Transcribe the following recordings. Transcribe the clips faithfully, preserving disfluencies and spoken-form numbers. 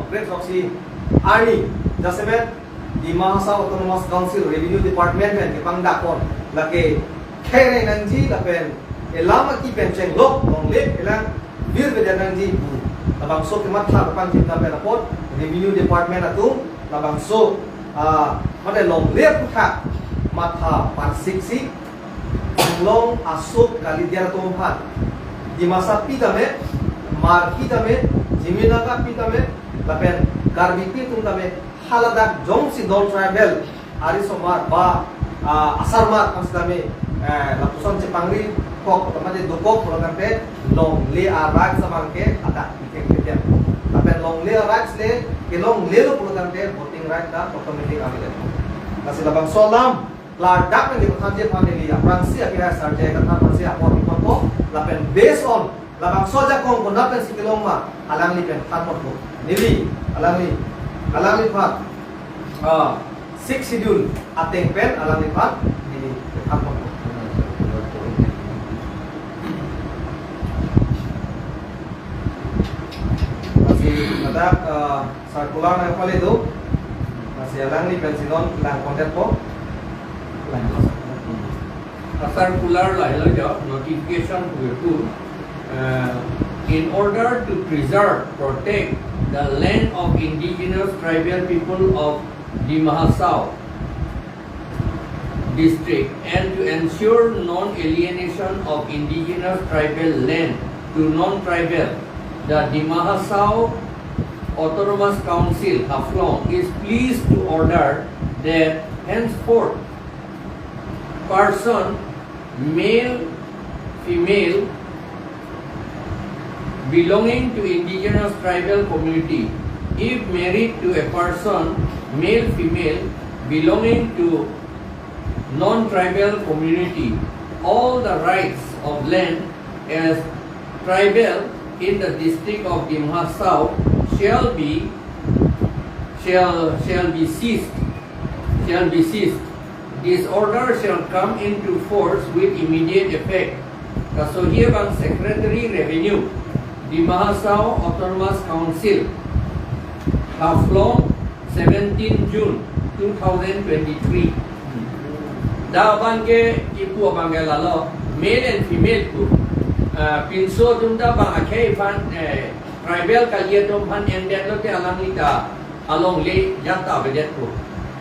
Great Roxy arni jasemet Dima Hasao Autonomous Council Revenue Department pen kepangdakpon lake khere nangji lapen elam aki pen chenglok longle phelang virveda nangji pu labangso kematha kepangchim ta pen apot Revenue Department atum labangso, ah, mane longle aputhak matha parsiksi Anglong asok kalidiar atum aphan, Dimasa pi tame, Hmar pi tame, Jimi Naga pi tame, lapen Karbi pi atum tame, haladak jongsi non tribal arisomar ba, ah, asarmar aphan sitame, eh, lapuson chepangrikok, tamate dokok pulo tangte longle a-rights abang ke adak pikeng ketiam. Lapen longle a-rights le kelonglelo pulo tangte voting right ta automatic available. Lasi labangso alam klardak neli pathanji aphan neli aphrangsi akehai asarje kathan aphansi apor pi ponpo, lapen based on labangso ajakong konat pensi kelong ma, alangli pen thanponpo. Neli, alangli, alangliphan, ah, Sixth Schedule ateng pen alangliphan neli thanponpo. Lasi ladak, ah, circular nangpale do. Lasi alangli pensi non lang kontet po. Lang. A circular lahelo jo, notification pu pu. Uh, in order to preserve, protect the land of indigenous tribal people of Dima Hasao district and to ensure non-alienation of indigenous tribal land to non-tribal, the Dima Hasao Autonomous Council, Haflong, is pleased to order that henceforth person, male, female, belonging to indigenous tribal community, if married to a person, male, female, belonging to non-tribal community, all the rights of land as tribal in the district of Dima Hasao shall be, shall, shall be ceased, shall be ceased. This order shall come into force with immediate effect. Kasohie bang Secretary Revenue, Dima Hasao Autonomous Council, Haflong, seventeen June two thousand twenty-three. Dak abang ke kipu abang ke lalo, male and female pu. Ah, pinso atum ta bang akhei aphan, eh, tribal kali atum aphan endetlo te alangli ta alongle jat ta avedetpo.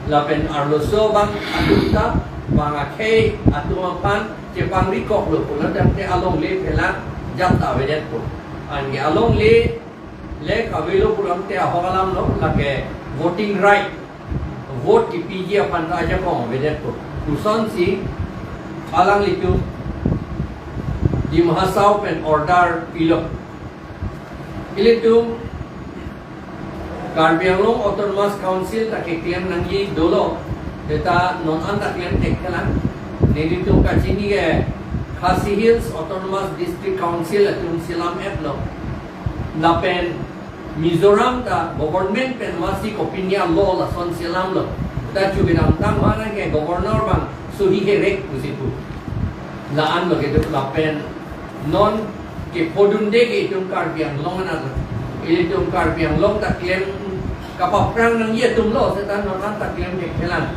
Lapen arloso bang atum ta bang akhei atum aphan chepangrikoklo pulo tangte alongle phelang jat ta avedetpo. Anke alongle le kavelo pulo tangte ahok alamlo, lake voting right, vote kipiji aphan ta ajakong avedetpo. Lasonsi alanglitum Dima Hasao pen order pilo. Ilitum Karbi Anglong Autonomous Council ta keklem nangji dolo, seta non anta klem thekthelang. Nelitum kachini ke Khasi Hills Autonomous District Council atum si lam-etlo. Lapen Mizoram ta government pen masi kopine a-law lason si lamlo. Ta chu kedamtang aphan ke governor bang sohi herek pusi pu. La-anlo kedo lapen non kephodunde ke itum Karbi Anglong anat. Ilitum Karbi Anglong ta klem kapaphrang nangji atumlo, seta non anta klem thekthelang.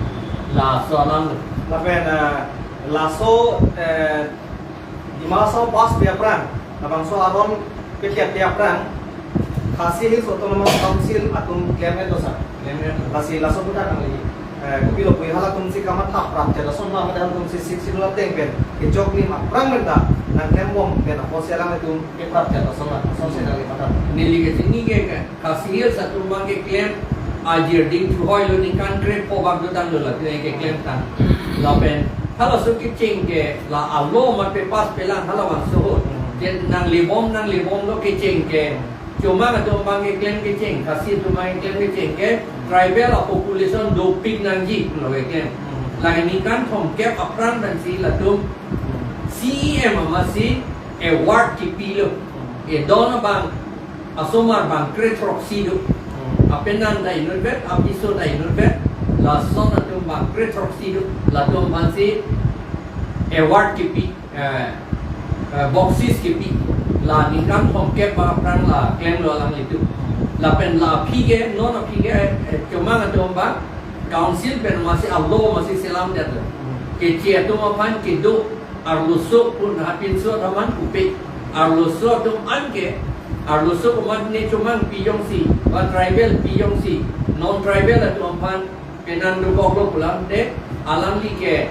Laso alam. Lapen, eh, laso, eh, Dima Hasao pass pi aphrang, labangso aron pekiat pi aphrang, Khasi Hills Autonomous Council atum klem-etlo sir. Klem-et. Lasi laso aputhak nangli, eh, kopilo pu halatum si kamatha prapjat ason ma, mate halatum si Sixth Schedule ateng pen kechoklim aphrang pen ta nangklembom pen apotsi alanglitum keprapjat ason ma, asonsi nangli matha. Neli kachini ke, ke Khasi Hills atum abang keklem ajir ding thuhoilo, ningkan krepho bak dotanglo, lake keklemtang. Lapen halaso kecheng ke la a-law mate pass pelang halabangso ahut. Je nanglebom, nanglebomlo kecheng ke. Chomang atum abang keklem kecheng, Khasi atum abang keklem kecheng ke tribal a-population dopik nangji pulo keklem. Lake ningkan thomkep aphrang pensi latum C E M amatsi award kipilo. Edon abang asomar bang kre throksi do. Hmm. Apenan ta inutvet, apiso ta inutvet, lason atum bang kre throksi do, latum aphansi award kipi, eh, eh, boksis kipi, la ningkan thomkep bang aphrang la klemlo alanglitum. Lapen la aphi ke, non aphi ke, eh, chomang atum abang, council pen masi alo masi selamdetlo. Keche atum aphan kedo, arloso pun hapinso atum aphan kupe. Arloso atum an ke, arloso komatne chomang piyong si, ba tribal piyong si, non tribal atum aphan penan doboklo pulang te, alangli ke,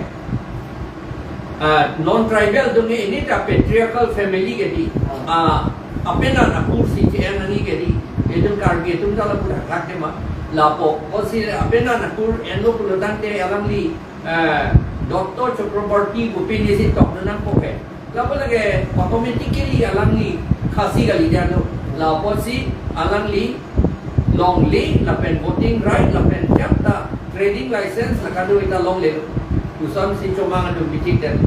ah, non tribal atum ke ini ta patriarchal family ke di, ah, apenan akur si che-en nangji ke di, itum Karbi atum ta lapu thakthak tema, lapu, o si apenan akur enlo pulo tangte alangli, eh, Doctor Chakraborty kopine si tok nangpo ke. Lapu lake automatically alangli Khasi kali dia lo. Lapusi alangli longle lapen voting right lapen jabta trading license la kado ita longle lo. Lasonsi chomang atum bitik den.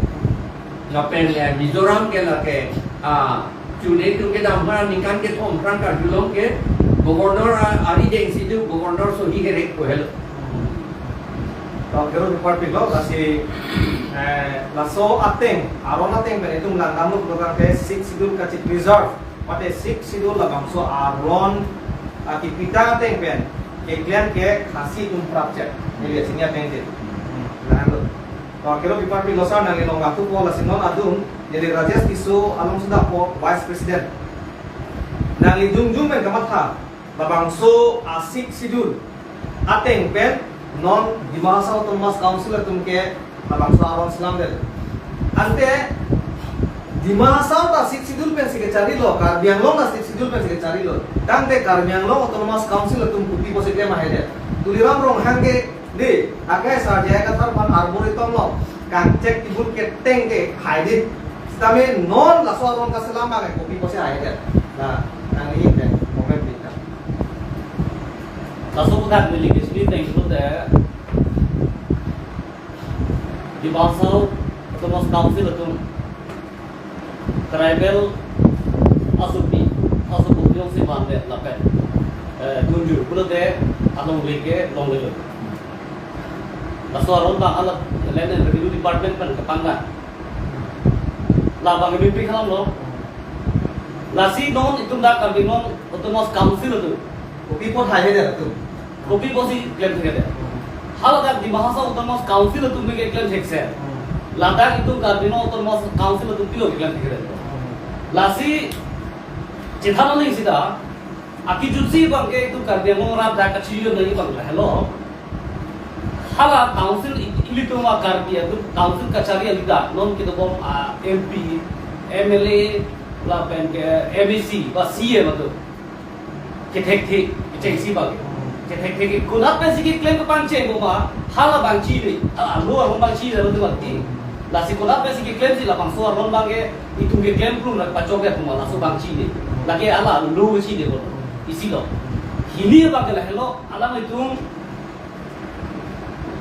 Lapen, eh, Mizoram ke lake, ah, chune atum kedam aphan ningkan kethom aphrang karjulong ke governor, ah, ari deng si tu governor sohi kerek ko helo. Tong kero department lo, lasi, eh, laso ateng, aron ateng pen itum langdamlo program ke Sixth Schedule kachi-preserve, mate Sixth Schedule labangso aron, ah, kipitang ateng pen keklem ke Khasi atum prapchet. Neli sini ateng ke. Hmm, langlo. Tong kero department lo sir, nangli long waktu po, lasi non adung, neli Rajesh Tisso along sudah po Vice President. Nangli dungjung pen kamatha, labangso a-Sixth Schedule ateng pen non Dima Hasao Autonomous Council atum ke labangso aron selamdet. Ante Dima Hasao ta Sixth Schedule pensi kecharilo, Karbi Anglong ta Sixth Schedule pensi kecharilo. Tangte Karbi Anglong Autonomous Council atum kopi pusi klem ahedet. Tuliram Ronghang ke di, akai Sir J I Kathar aphan arboretum lo, kangchek tebul keteng ke hai di. Sitame non laso aron kaselam abang kopi pusi ahedet. Nah, nangli pen comment bintang. Laso aputhak neli kechini ateng pulote, Dima Hasao Autonomous Council atum tribal asopi, asopi jongsi vandet lapen, eh, dunjui pulote alongle ke longlelo. Laso aron abang hala Land and Revenue Department pen kepangga. Labang kami pikir lo. Lasi non itum dak Karbi Anglong Autonomous Council atum kopi apot haihedet atum. Kopi pusi klem thekthedet. Hala dak Dima Hasao Autonomous Council atum ke klem thekser. Ladak itum Karbi Anglong Autonomous Council atum pilo klem thekthedet. Lasi chethan aling sita, akijutsi abang ke itum Karbi Anglong arat dak kachijun nangji abang helo. Hala council i-, ilitum a-Karbi atum council kachari a-leader, non kedobom a-M P, M L A, lapen ke M A C, ba C M atum kethekthe, kechengsi abang. Kethekthe ke konat pensi keklem kepangcheng boma, hala abang chini, hala alo aron abang chini, alo abang di. Lasi konat pensi keklemsi labangso aron abang ke, itum keklem plum rak pachok ya boma, laso abang chini. Lake hala alo chini boma. Isi lo. Hini abang ke lahelo, alanglitum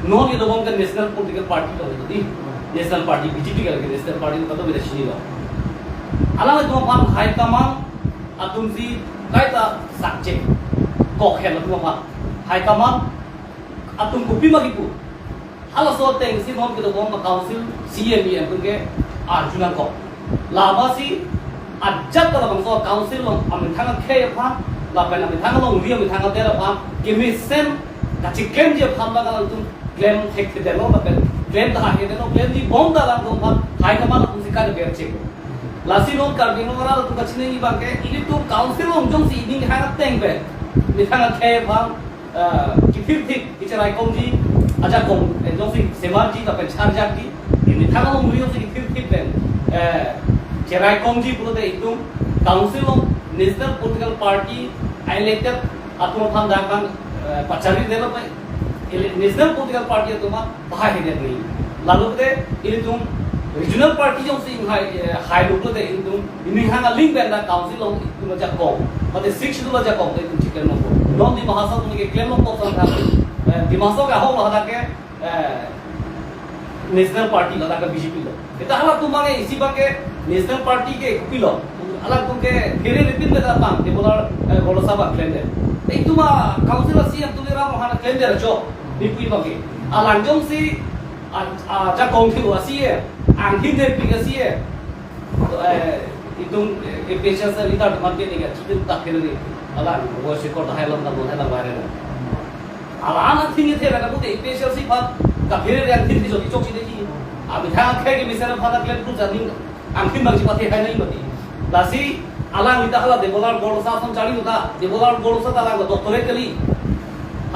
non kedobom ke National Political Party lo di. National Party, B J P ke National Party lo, kato beda chinilo. Alanglitum aphan high command atumsi kaita sakche. Kok hen atum aphan. High command atum kopi ma kipu. Halaso atengsi non kedobom a-council C M E M atum ke arju nangkok. Labangsi ajat ta labangso council along amethang akhei aphan, lapen amethang alongri, amethang adet aphan kemesen kachiklemji aphan abang alangtum klem thekthedetlo, lapen klem ta hahedetlo, klemji bom ta alangtum aphan high command atumsi kadeber chek. Lasi non Karbi Anglong arat atum kachiningri abang ke, ilitum council along jongsi ining hang ateng pen methang akhei aphan, eh, kithirthip, icherai komji ajakong, eh, jongsi semarji lapen charjakji, eh, methang alongri jongsi kithirthip pen, eh, cherai komji pulote itum council along National Political Party elected atum aphan dak abang, eh, pachari delo pai, ele-, National Political Party atum aphan bahai hedet ni. Lalu te ilitum regional party jongsi inghai, eh, hai lo pulote ilitum ining hang aling pen dak council along itum ajakong, mate Sixth Schedule ajakong te itum chiklem longpo. Non Dima Hasao atum keklem longpo sang tha. Eh, Dima Hasao ke ahok lo hadak ke, eh, National Party lo, hadak ke B J P lo. Ita halatum abang ke isi abang ke National Party ke kopi lo. Alangtum ke phere ripin ke abang, ke bola, eh, bola sabak klemdet. Itum a-council a-C M Tuliram Ronghang klemdet ajo, nipui abang ke. Alang jongsi a, a, ajakong thilo a-C M, anghin nepik a-C M. Eh, itum, eh, A P H L C leader teman ke nega chitin tak kiri ni. Alang, voice record hai alam, alam, alam, alam. Alang atheng ithe ra pute A P H L C aphan kaphere re angthin thijok ichok si deki. Amethang akhei kemesen aphan klem pun janing angthin bang chipathe hai nai mati. Lasi alang ita hala Debolal Gorlosa ason charli ta, Debolal Gorlosa ta alang doctorate kali.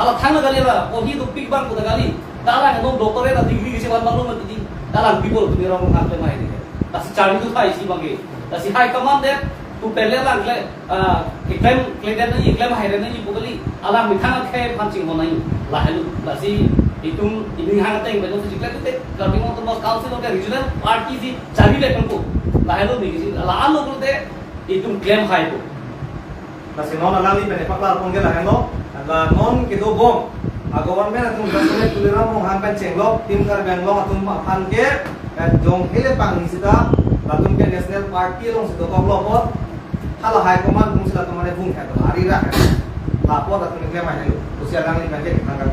Hala thang kali la, ohi dopik bang kuda kali. Ta alang non doctorate a degree kisi ban bang lo mati di. Ta alang people Tuliram Ronghang klem hai deke. Lasi charli tu hai si bang ke. Lasi high command det, tu pele alang kle, ah, keklem, klem nai, klem hai nai pu kali, alang methang akhei aphan chinghon nai, lahelo, lasi itum ining hang ateng bedo si klem te, Karbi Anglong Autonomous Council ke regional party si charli le pangko, lahelo ni si, la ano pute, itum klem hai ko. Lasi non alangli pen epaklar pon ke lahenlo, la non kedobom, a government atum President Tuliram Ronghang pen chenglok, Team Karbi Anglong atum aphan ke, eh, jong hele pangni sita, latum ke national party along si dokoklo apot, hala high command atum si latum mane bung hai to, ari rak hai. Lapot latum klem hai lo. Pusi alangli pen ke thang ka.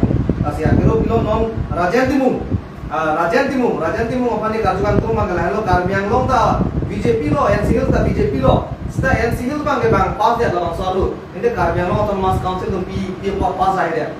Lasi akhero pilo non Rajen Timung. Ah, Rajen Timung, Rajen Timung aphan ni karju kangtung ma ke lahelo Karbi Anglong ta B J P lo, N C Hills ta B J P lo. Sita N C Hills bang ke bang pass det labangso alu. Ante Karbi Anglong Autonomous Council atum pi, pi apot pass hai det.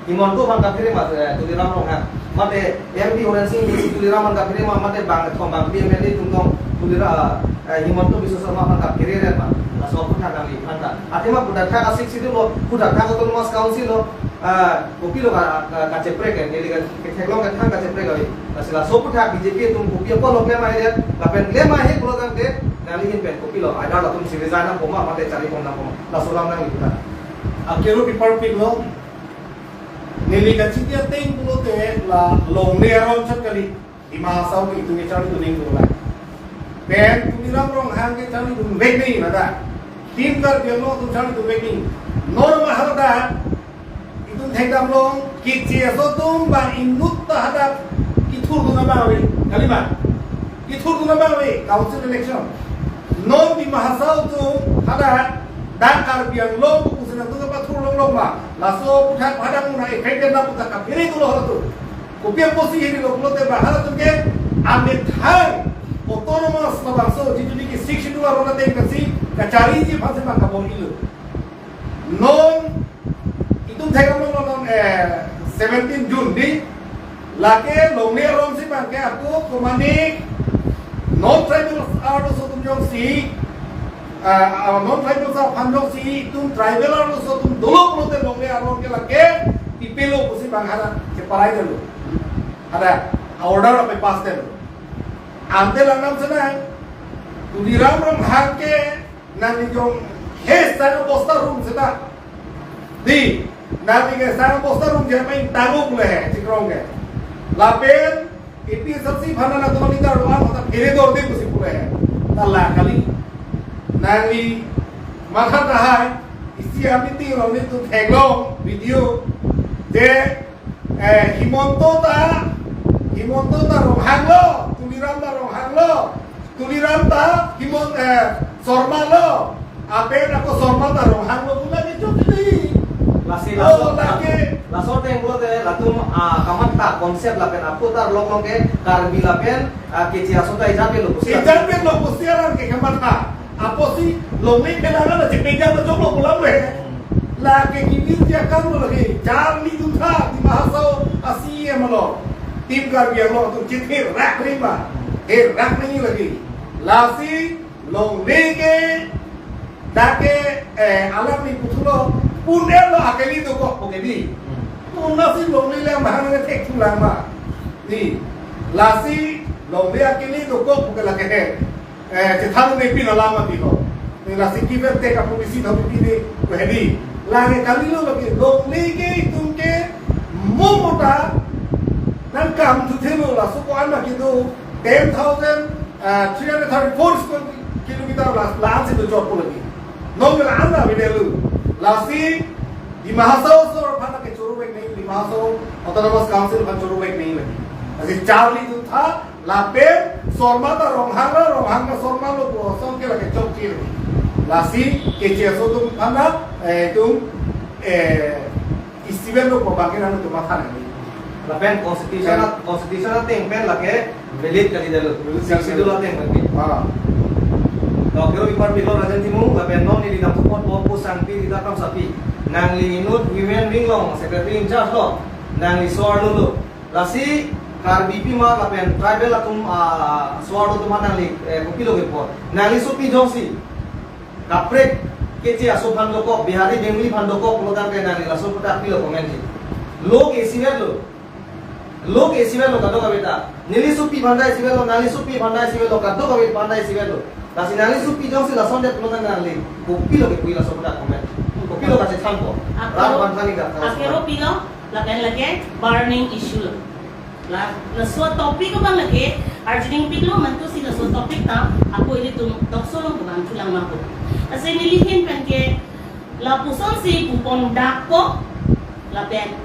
Himanta aphan kaphere ma, eh, Tuliram Ronghang. Mate M P Horen Sing Bey si Tuliram aphan kaphere ma, mate bang thom bang P M L A atum tong Tuliram, eh, Himanta Biswa Sarma aphan kaphere re ma. Laso aphuthak kali aphan ta. Athema aphuthak thak a Sixth Schedule lo, aphuthak thak Autonomous Council lo, eh, kopilo ka, ka, kacheprek ke, neli ka, ketheklong kethang kacheprek kali. Lasi laso aphuthak B J P atum kopi apotlo klem hai det, lapen klem hai pulo tangte, neli ahin pen kopilo, either latum si resign nangpo ma, mate charli pon nangpo ma. Laso alam nangli puthak. Akhero pipar pik lo, neli kachiti ateng pulote la longle aron chot kali, Dima Hasao ke itum ke charlidun nangji pulo la. Pen Tuliram Ronghang ke charlidun vek nangji, nada. Team Karbi Anglong atum charlidun vek nangji. Norma harda itum thekdam long, K C S O atum bang inut ta hadak kethurdun abang ave, kali ma? Kethurdun abang ave, council election. Non Dima Hasao atum hadak, dak Karbi Anglong pu sina atum pathur longlong ma. Laso aphuthak hadak muna effective na puta kaphere dolo halatum. Kopi apotsi hini lo pulote ba halatum ke amethang autonomous labangso, jitu ni ke Sixth Schedule aron ateng kasi kacharliji aphansi bang kabor-ilo. Non itum thekdam long non, eh, seventeen June di, lake longle aron si bang ke ako komani non tribal arloso atum jongsi, ah, ah, non tribal arloso aphan jongsi itum tribal arloso atum dolo pulote longle aron ke lake pipelo pusi bang hadak cheparai detlo. Hadak order ape pass detlo. Ante langnam senang, Tuliram Ronghang ke nangli jong he sang abosta rum seta. Di, nangli ke sang abosta rum je main tanguk le he, chikrong ke. Lapen, A P H L C aphan nangtum ni dar wan kota phere dorde pusi pu le he. Ta la kali. Nangli matha tahai, isi a meeting along nelitum theklong video, je, eh, Himanta ta, Himanta ta Ronghang lo, Tuliram ta Ronghang lo, Tuliram ta Himanta, eh, Sarma lo, apen ako Sarma ta Ronghang lo, pula ke chok di. Lasi, oh, laso, lake. Laso ateng pulote latum, ah, kamatha concept lapen aputar lok lok ke Karbi lapen, ah, K C S O ta ejat lo. Ejat lo pusi alang ke kamatha. Apotsi longle phelangna chepeja ta choklo pu alam le. Lake kibir jakang lo lake, charlidun tha, Dima Hasao a C E M lo. Team Karbi Anglong atum chetherak ri ma. Therak nangji lake. Lasi longle ke, dak ke, eh, alam ni puthulo, pun-et lo akeli dokok pu ke di. Hmm. Pun lasi longle le mahang nge thek thulang ma. Di. Lasi longle akeli dokok pu ke lake he. Eh, chethan ne pin alam ati ho. Ne lasi give and take a policy tho pini ko hedi. Lake kalilo lake longle ke itum ke mo mo ta nangkam thuthelo, laso ko-an ma kedo ten thousand, ah, three hundred thirty-four square kilometer la, la-an si do jor pu lake. Non ke la-an na video lo. Lasi Dima Hasao asor aphan ke choro vek nangji, Dima Hasao Autonomous Council aphan choro vek nangji lake. Lasi charlidun tha, lapen Sarma ta Ronghang lo, Ronghang ta Sarma lo pu ason ke lake chokche. Lasi K C S O atum aphan, eh, itum, eh, isi pen lo pu abang ke nangtum matha nangji. Lapen constitution, ya, at-, constitution ateng pen lake valid kali detlo. Valid kali. Sixth Schedule ateng pen ke. Ah. Doctor Ipar Pilo Rajen Timung, lapen non neli dam support bo pusang pi di takam sapi. Nangli inut women wing along secretary in charge lo. Nangli so-arlo lo. Lasi Karbi pima lapen tribal atum, ah, so-arlo atum aphan nangli, eh, kopilo kepu. Nangli sopi jongsi kaprek keche aso aphan dokok, Bihari Bengali aphan dokok pulo tangte nangli laso aputhak pilo comment ji. Lo ke isivet lo. Lo ke isivet lo kadokave ta. Neli sopi aphan ta isivet lo, nangli sopi aphan ta isivet lo, kadokave aphan ta isivet lo. Lasi nangli sopi jongsi lason det pulo tangte nangli kopilo kepu laso aputhak comment. Kopilo kachethanpo. Ako, rat aphan thani dak ako ro pilo, lapen lake burning issue lo. La, laso topic abang lake arjuding pik lo, mantu si laso topic ta ako ilitum tokso along kevang thulang ma pu. Lasi neli ahin pen ke lapusonsi pupon dak ko, lapen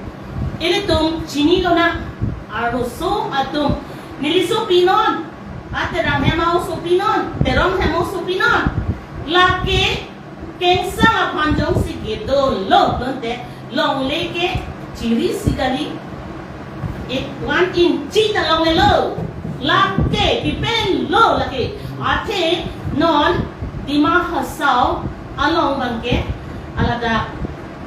ilitum chini lonang, arloso atum, neli sopi non, a Terang hem a-osopi non, Teron hem a-osopi non. Lake kengsang aphan jongsi kedo lo pulote longle ke chiri si kali, ek one inch ta longlelo. Lake pipen lo lake. Athe non Dima Hasao along abang ke haladak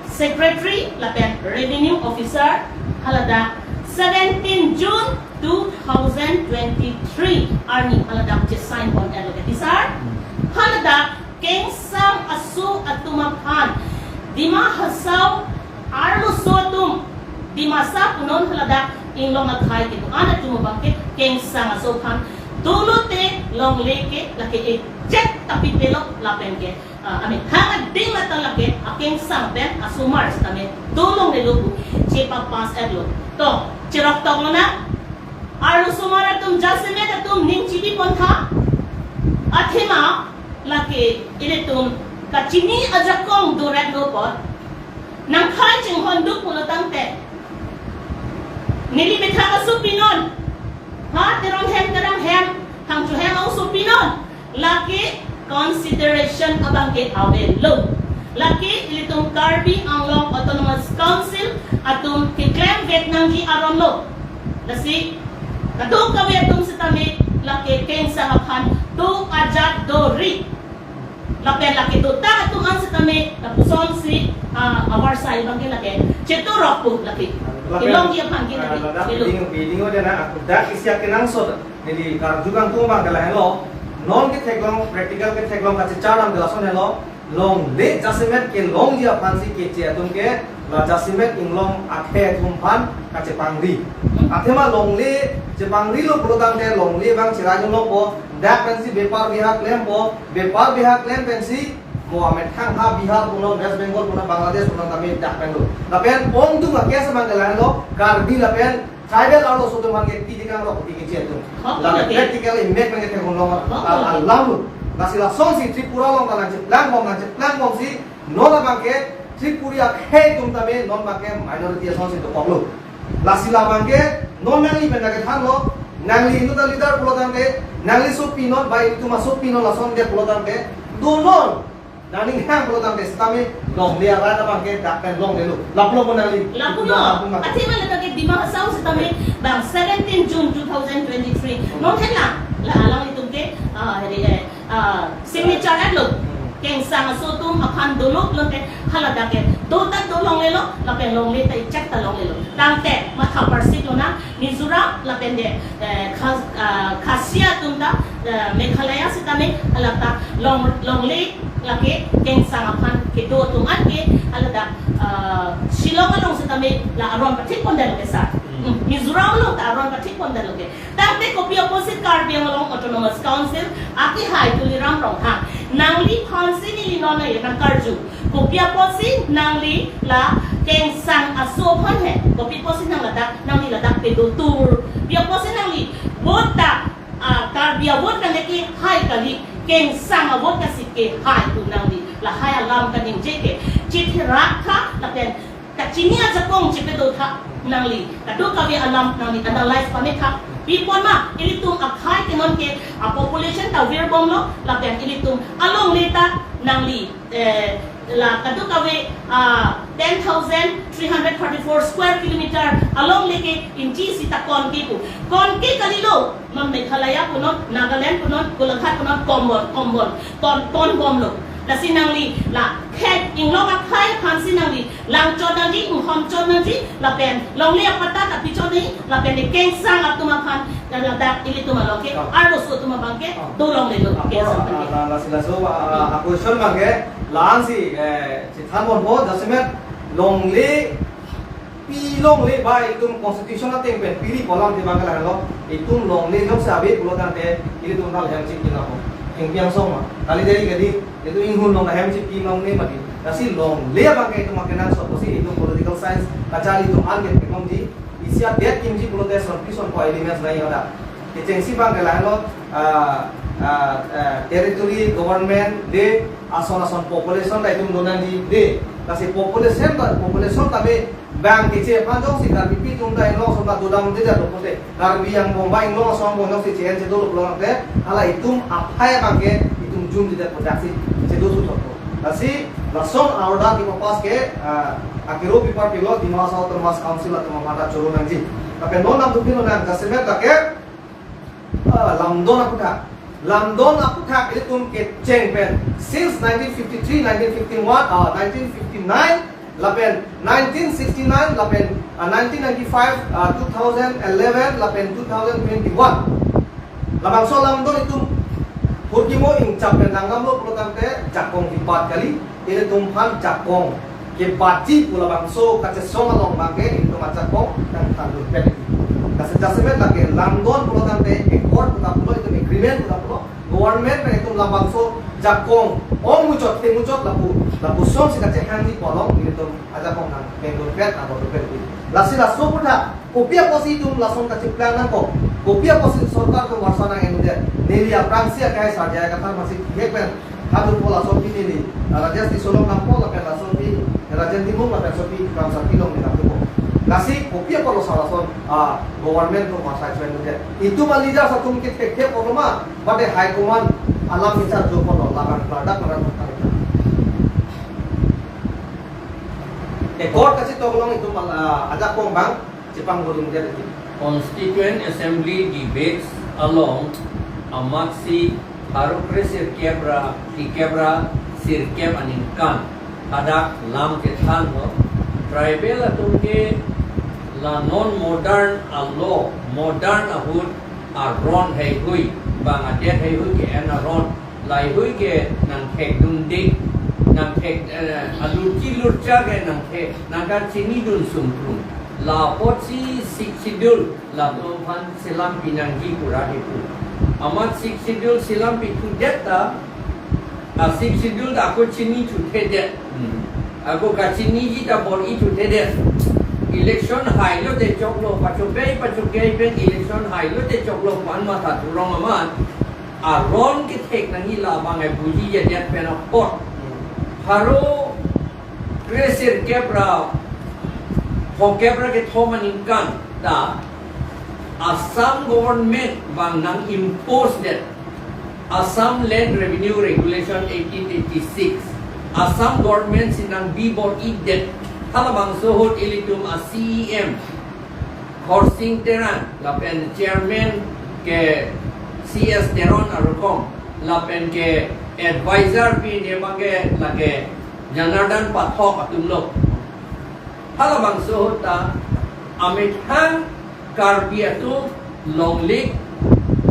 secretary lapen revenue officer haladak seventeen June two thousand twenty-three arni haladak chesign pon-et lo ke, sir. Haladak kengsang aso atum aphan, Dima Hasao arloso atum, Dimasa punon haladak inglong akhei kedo-an atum abang ke kengsang aso aphan dolo te longle ke lake ejek tapi pelo lapen ke, ah, amethang adim ata lake akengsang pen asomar sitame do longlelo pu chepa pass-et lo. To, cherok tok lonang. Arlosomar atum, jasemet atum ning chibi pon tha. Athema lake ilitum kachini ajakong do-et lo apot nangkhai chinghon duk pulo tangte, neli methang asopi non, ha, Teron hem, Terang hem, Phangcho hem a-osopi non, lake consideration abang ke avelo. Lake ilitum Karbi Anglong Autonomous Council atum keklem vek nangji aron lo. Lasi kadokave atum sitame lake kengsang aphan do ajat do ri. Lapen lake dotang atum an sitame lapusonsi, ah, avarsai abang ke lake chetorok pu lake. Lapen, kelongji aphan ke ah, lake, ladak chelo. Biding, biding o dena, dak isi akenangsot neli karju kangtung abang ke lahenlo. Non ketheklong, practical ketheklong kachechar abang ke lason helo. Longle jasemet kelongji aphansi keche atum ke la jasemet inglong akhei atum aphan kachepangri. Athema longle chepangrilo pulo tangte longle abang cherai dunlongpo, dak pensi bepar bihar klempo, bepar bihar klem pensi mo amethang ha Bihar punon, West Bengal punon, Bangladesh punon tame dak pen do. Lapen ongdung a-case abang ke lahenlo, Karbi lapen tribal arloso atum aphan ke ti dikang rok ti keche atum. Hok, lapen lake practical impact abang ke theklong long, hok, a-, lake alam lo. Lasi lasonsi Tripura along ta nangcheplang bom, nangcheplang bomsi non abang ke Tripuri akhei atum tame non abang ke minority asonsi dokok lo. Lasi labang ke non nangli pen ta kethanlo, nangli inut a-leader pulo tangte, nangli sopi non, ba ilitum asopi non lason ke pulo tangte, do non. Nangning hang pulo tangte sitame longle arat abang ke dak pen longlelo. Lapulo mo nangli. Lapulo. Lapulo. Athema lake Dima Hasao sitame bang seventeen June two thousand twenty-three. Non helang, la alanglitum ke, ah, hari, eh, ah, signature-et lo. Kengsang aso atum aphan dolo pulote haladak ke do ta do longlelo, lapen longle ta ejek ta longlelo. Tangte matha parsik lonang, Mizoram lapen de, eh, Khas-, ah, Khasi atum ta, eh, Meghalaya sitame haladak long, longle lake kengsang aphan kedo atum an ke haladak, ah, Shillong along sitame la aron pathik pon det lo ke, sir. Hmm. Hmm, Mizoram along ta aron pathik pon det lo ke. Tangte kopi apotsi Karbi Anglong Autonomous Council akehai Tuliram Ronghang, nangliphansi neli non nangkarju. Kopi apotsi nangli la kengsang aso aphan he, kopi apotsi nang ladak, nangli ladak pedo tur. Pi apotsi nangli vote ta, ah, Karbi a-vote kan leke hai kali, kengsang a-vote kasi kehai pu nangli lahai alam kaningje ke. Chithi rak tha, lapen kachini ajakong chepedo tha nangli. Kadokave alam nangli analyze pame tha. Pi apot ma, ilitum akhei ke non ke a-population ta virbomlo, lapen ilitum alongle ta nangli, eh, La kadokave, ah, ten thousand three hundred thirty-four square kilometer alongle ke ingchi sita konke pu. Konke kalilo, ma Meghalaya punon, Nagaland punon, Golaghat punon, kombon, kombon, kon, konbomlo. Lasi nangli, la, khek, inglong akhai aphansi nangli, lang chot nangji, inghon chot nangji, lapen, longle apatta ta pi chot nangji, lapen, kengsang atum aphan, dan ladak ilitum along ke, Ah. arloso atum abang ke, Ah. dolonglelo, Ah, kengsang ah, abang ke. ah, lasi laso, ah, ah, question abang ke, la-ansi, eh, chethanbompo, jasemet longle, pi longle ba itum constitution ateng pen piri polam ti abang ke lahelo, itum longle jongsi ave pulo tangte, ilitum hal hem chik kinabo. Hengpiang song ma. Kali dari kali, itum inghun long hem chik kinong ne mati. Lasi longle abang ke itum akenangsot pusi itum political science kacharli atum an ke pekong ji, isi adet kimji pulote son pi son ko elements nai hoda. Kechengsi abang ke lahelo, ah, ah, ah, territory, government, de, ason ason population ta itum do nangji, de. Lasi population ta, population ta be bang keche aphan jongsi Karbipi atum ta inglong ason ta dodam de jalo pulote, Karbi angbong ba inglong ason angbong jongsi che-en che dolo pulo tangte, hala itum aphai abang ke itum jumjedet pu daksi che do su thotpo. Lasi lason order kepapass ke, ah, akero paper pilo Dima Hasao Autonomous Council atum aphan ta choro nangji. Lapen non nangdukpinlonang, jasemet lake, ah, lamdon aphuthak. Lamdon aphuthak ilitum kecheng pen since nineteen fifty-three, nineteen fifty-one, ah, nineteen fifty-nine, lapen nineteen sixty-nine, lapen, ah, nineteen ninety-five, ah, two thousand eleven, lapen two thousand twenty-one. Labangso lamdon itum hurkimo ingchap pen nangdamlo pulo tangte jakong kebat kali, ilitum aphan jakong kebatji pu labangso kachesong along abang ke ilitum ajakong nangthandun pen. Lasi jasemet lake lamdon pulo tangte accord pu ta pulo, itum agreement pu ta pulo, government pen itum labangso jakong ong muchot, the muchot lapu, lapuson si kachehangji pu along ilitum ajakong nangpengdun pen, nangdun pen. Lasi laso aphuthak, kopi apotsi itum lason kacheplang nangkok, kopi apotsi sorkar atum varsa nang-endet, neli aphrangsi akehai Sarjaya Kathar masi kihek pen, hadu po lason pi neli, ah, Rajesh Tisso along nangpo lapen lason pi, Rajen Timung lapen lason pi Kramsa Teron along neli nangpo. Lasi kopi apotlo sa lason, ah, government atum varsa choendet. Itum a-leaders atum ke thekthe apotlo ma, bade high command alam bichar jo apotlo, labang klardak klardak. Accord kachetok along itum, ah, ajakong abang chepangdun det. Constituent Assembly debates along amatsi pharo kre sirkep ra, phlikep ra sirkep aningkan hadak lam kethanlo. Tribal atum ke la non modern alo, modern ahut aron heihui, bang adet heihui ke-en aron, lahui ke nangthekdunde, nangthek, eh, alurchi lurcha ke nangthek, nangkachinidun sungkrung. La apotsi Sixth Schedule latum aphan selam pinangji pura dipu. Amat Sixth Schedule selam pithudet ta, a Sixth Schedule ta ako chini thuthedet. Hmm. Ako kachiniji ta bor-i thuthedet. Election hailo te choklo, pachokei pachokei pen election hailo te choklo pu-an matha thurong amat, aron kethek nangji labang ai buji jedet pen apot. Pharo kre sirkep ra phokep ra kethom aningkan ta Assam government bang nang-impose det Assam Land Revenue Regulation eighteen eighty-six. Assam government si nangbi bor-i det. Halabangso ahut ilitum a C E M Khorsing Teron, lapen chairman ke C S Teron arokom, lapen ke advisor pi ne abang ke lake Janardan Pathak atumlo. Halabangso ahut ta amethang Karbi atum longle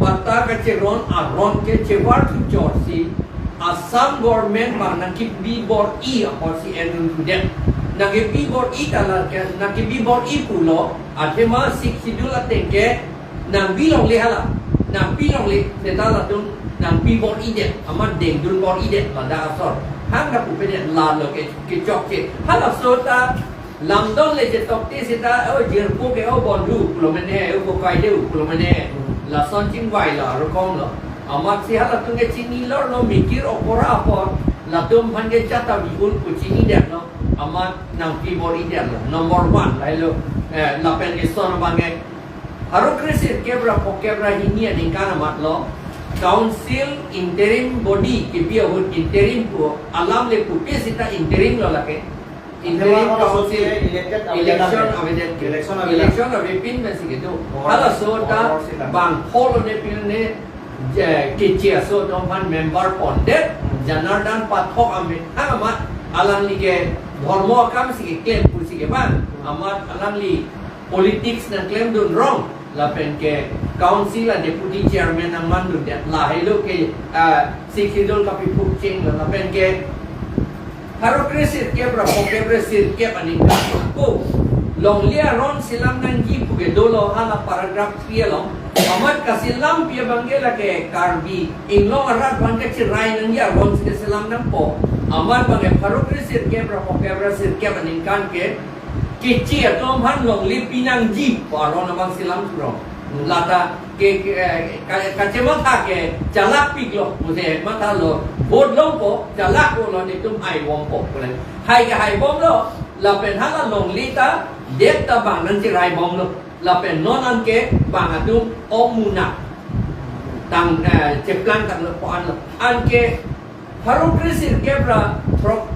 patta kacheron aron ke chevar thuchor si Assam government bang nangkebi bor-i apotsi endun thudet. Nangkebi bor-i ta lake, nangkebi bor-i pulo, athema Sixth Schedule ateng ke nangbi longle hala, nangpi longle, seta latum nangpi bor-i det, amat dengdun bor-i det, ladak asor. Hang nangpupe det, lalo ke, kechokche. Halaso ta lamdon le chetokte seta, o jirpo ke, o bondhu pulo mene, o kokai de pulo mene. Lason chingvailo, arokomlo. Amatsi halatum ke chinilorlo, mikir okora apor, latum aphan ke chata bi-un pu chinidetlo, amat nangpi bor-i detlo. Number one, lahelo, eh, lapen ke son abang ke, pharo kre sirkep ra phokep ra hini aningkan amatlo, Council interim body kepi ahut interim pu alam le pupi sita interim lo lake. Interim council election avedet ke. Election avepin mesi kedo. Halaso ta bang pholo ne pil ne keche aso atum aphan member pondet, Janardan Pathak amethang amat alangli ke dhormo akam si keklem pusi ke bang amat alangli politics nangklemdun rong. Lapen ke council a deputy chairman nangmandundet lahelo ke, ah, Sixth Schedule kapiphuk cheng lo lapen ke pharo kre sirkep ra phokep ra sirkep aningkan ako longle aron selam nangji pu ke dolo hala paragraph three along. Amat kaselam pi abangke lake Karbi Anglong arat aphan kacherai nangji aron si kaselam nangpo. Amat abangke pharo kre sirkep ra phokep ra sirkep aningkan ke keche atum aphan longle pinangji pu aron abang selam thurong. Lata ke, ke, ka, kachematha ke chalak piklo, muse mathalo, vote longpo, chalak lo netum haibompo pule. Hai ke haibomlo, lapen hala longle ta det ta bang nangcheraibomlo. Lapen non anke bang atum ong munak tang, eh, cheplang tanglo pu anlo. Anke pharo kre sirkep ra throk,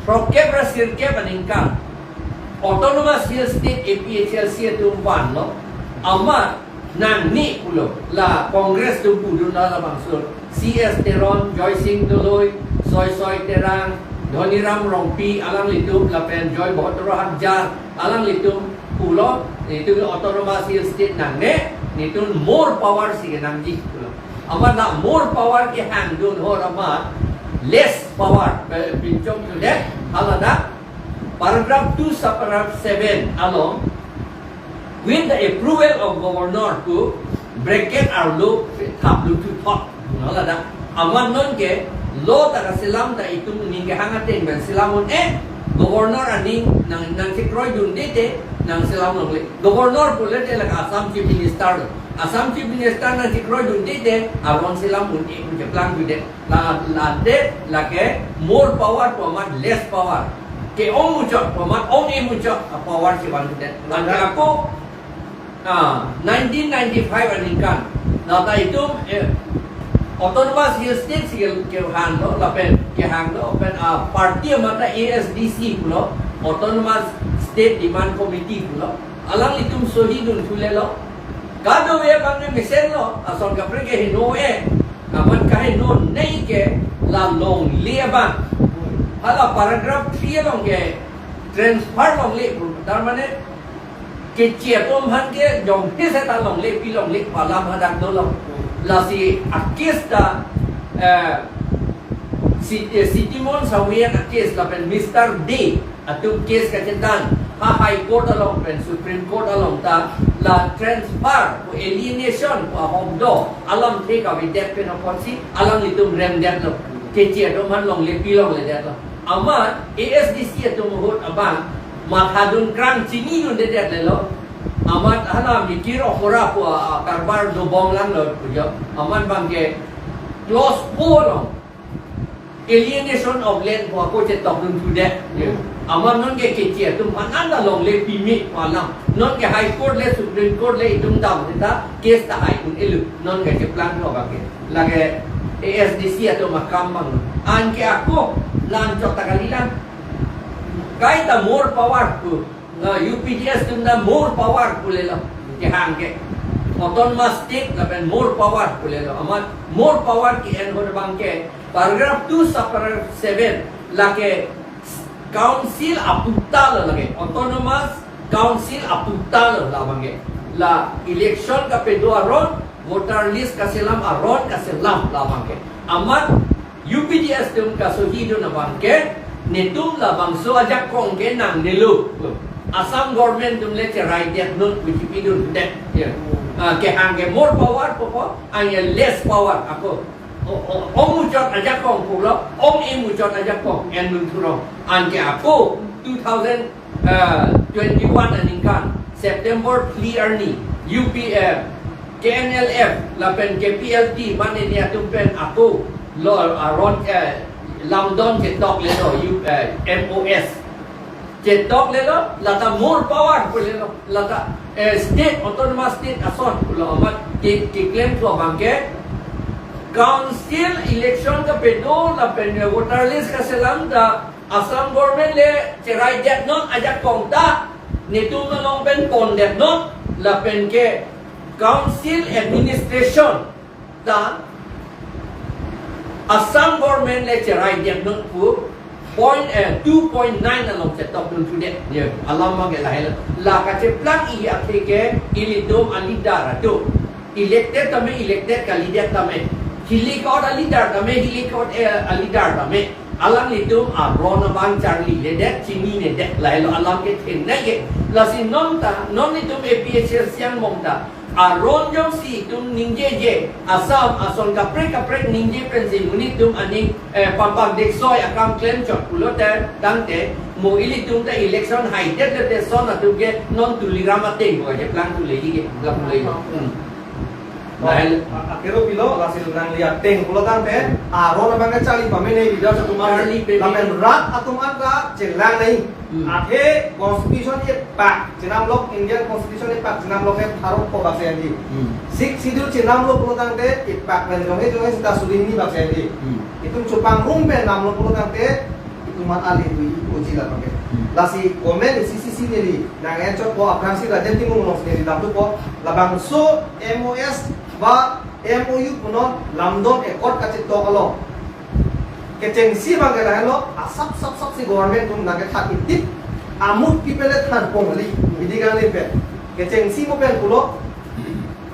throkkep ra sirkep aningkan Autonomous Hill State A P H L C atum vanlo. Amat nangne pulo la Congress atum pudun la labangso C S Teron, Joysing Doloi, Soisoi Terang, Dhoniram Rongpi alanglitum lapen Joy Bhadra Hagjar alanglitum pulo, netum Autonomous Hill State nangne, netum more power si kenangji pulo. Amat la more power kehangdun ahut amat less power, eh, pinchong sudet, hala dak paragraph two subparagraph seven along, with the approval of governor pu bracket arlo thaplo thuthot. Nala dak. Amat non ke law ta kaselam ta itum ning kehang ateng pen selam un-e, governor aning nang, nangchekroidunde te nangselam longle. Governor pule te lake Assam Chief Minister lo. Assam Chief Minister nangchekroidunde te aron selam un-e pu cheplang dunde. La, la det lake more power pu amat less power. Ke-ong muchot pu amat ong-e muchot a power si vandet. Lake ako, ah, nineteen ninety-five aningkan lata itum, eh, Autonomous Hill State si ke, kehanglo lapen kehanglo pen, ah, party amat A S D C pulo, Autonomous State Demand Committee pulo. Alanglitum sohi dun thulelo. Kadokave abang ne mesenlo, ason kaprek ke heno e. Amat kaheno nei ke la longle abang. Hala paragraph three along ke transfer longle, tar mane keche atum aphan ke jongsi seta longle pi longle pu alam hadak dolo. Lasi a case ta, eh, si, eh, Sitimon Sawian a case lapen Mister Dey atum case kachethan ha High Court along pen Supreme Court along ta la transfer pu alienation pu ahok do alamthe kavedet pen apotsi alanglitum remdetlo. Keche atum aphan longle pi longledetlo. Amat A S D C atum ahut abang mathadun krang chinidundedet lelo. Amat hala mikir okora pu a, a karbar dobom langlo pu jo. Amat abangke clause four along alienation of land pu ako chetokdun thudet. Amat non ke keche atum aphan anta longle pime pu alam. Non ke High Court le Supreme Court le itum dam seta case ta hai un-elo. Non ke cheplang tho abangke. Lake A S D C atum akam abang. Anke ako lamchot ta kalilang. Kaita more power pu. Na U P D S atum ta more power pulelo. Kehang ke. Autonomous state lapen more power pulelo. Amat more power ke-en ahut abangke paragraph two subparagraph seven lake council aputa lo lake. Autonomous council aputa lo la abangke. La election kapedo aron, voter list kaselam aron kaselam la abangke. Amat U P D S atum kasohidun abangke, netum labangso ajakong ke nangnelo. Assam government atum le cherai det non pu chipidundet. Ya. Ah, kehang ke more power pu ko, anke less power ako. O, o, ong muchot ajakong pulo, ong-e muchot ajakong endun thurong. Anke ako two thousand, eh, twenty-one aningkan September three arni U P F, K N L F lapen K P L T mane ni atum pen ako lo aron, eh, lamdon chetoklelo, U, eh, M O S. Chetoklelo, lata more power pulelo, lata, eh, state, autonomous state ason pulo amat ke, keklem thu abangke Council election kapedo lapen voter list kaselam ta Assam government le cherai detnon, ajakong ta netum along pen pon detnon lapen ke council administration ta Assam government le cherai detnon pu point, eh, two point nine along chetokdun thudet. Ya, alam abang ke lahelo. La kacheplang-i athe ke ilitum a-leader atum. Elected tame, elected kalidet tame. Hili kot a-leader tame, hili kot, eh, a-leader tame. Alanglitum aron abang charliledet, chininedet, lahelo alam ke thengnei ke. Lasi non ta, non itum A P H L C angbong ta aron jongsi itum ningjeje, Assam ason kaprek kaprek ningje pensi monit atum aning, eh, papak deksoi akam klemchot pulote tangte, mo ilitum ta election haidet lete son atum ke non Tuliram ateng ko je plang tuleji ke, plang tuleji. Hmm. Lahel. A-, akero pilo, lasi nangli ateng pulo tangte, aron abang ke charli pamene, leader atum an, charli pamene, lapen rat atum an ta chelang nai. Hmm. Athe constitution epak chenamlok, Indian constitution epak chenamlok ke tharok ko bak seyadi. Hmm. Sixth schedule chenamlo pulo tangte epak pen jonghe jonghe sita suding ni bak seyadi. Hmm. Itum chupang rum pen namlo pulo tangte itum an ali tu i uji la pakai. Hmm. Lasi comment isi isi neli nang enchot ko, aphrangsi Rajen Timung alongsi neli damthu ko, labangso M O S ba M O U punon Lamdon Accord kachetok along kechengsi abang ke lahelo, asap sap sap si government atum nangkethan itip, amut kipele than pong kali, bidi kali pe. Kechengsi mo pen pulo,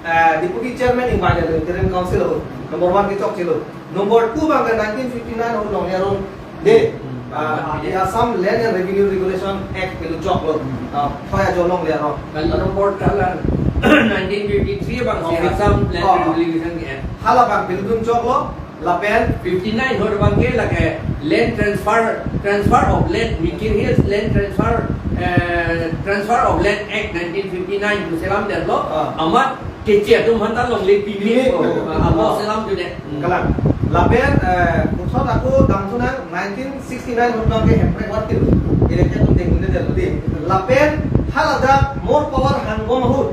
eh, Deputy Chairman ingbai lo, Interim Council lo, number one kechokche lo. Number two abang ke nineteen fifty-nine ahut longle aron de, ah, the Assam Land and Revenue Regulation Act pelu choklo. Hmm. Ah, thoi ajo longle aron. Kalau number tala nineteen fifty-three abang si, oh, Assam Land, oh, Revenue Regulation Act. Hala abang pelu dun choklo. Lapen fifty-nine ahut abang ke lake Land Transfer, Transfer of Land, Mikir Hills Land Transfer, eh, Transfer of Land Act nineteen fifty-nine pu selamdetlo. Ah. Amat keche atum aphan ta longle pini. Pini. Oh, ah, abo selamthudet. Hmm. Kalang. Lapen, eh, puthot ako damthu nang nineteen sixty-nine ahut abang ke Hemprek wartil. Elected atum dengdundetlo di. Lapen haladak more power hangbom ahut,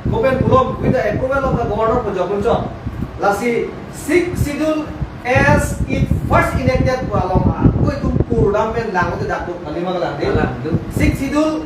kopen pulo, with the approval of the governor pu jokdun chok. Lasi Sixth Schedule as it first enacted pu along ako itum purdam pen lang ute dak tu kalima kalang de. Kalang tu. Sixth Schedule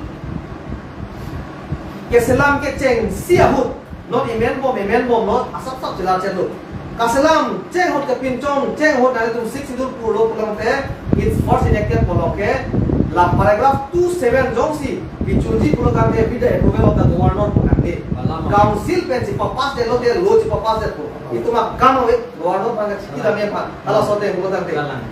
keselam kechengsi ahut, non amend bom, amend bom, non asap sap chelar chenlo. Kaselam cheng ahut, kepinchong cheng ahut nanglitum Sixth Schedule purlo pulo tangte, it first enacted pulo ke, la paragraph two seven jongsi bichuji pulo tangte, with the approval of the governor pu nangde. Alam. Council pensi papass detlo de, law si papass detpo. Itum akam ave, governor abang ke chiki dam-i aphan. Hala sote pulo tangte. Kalang.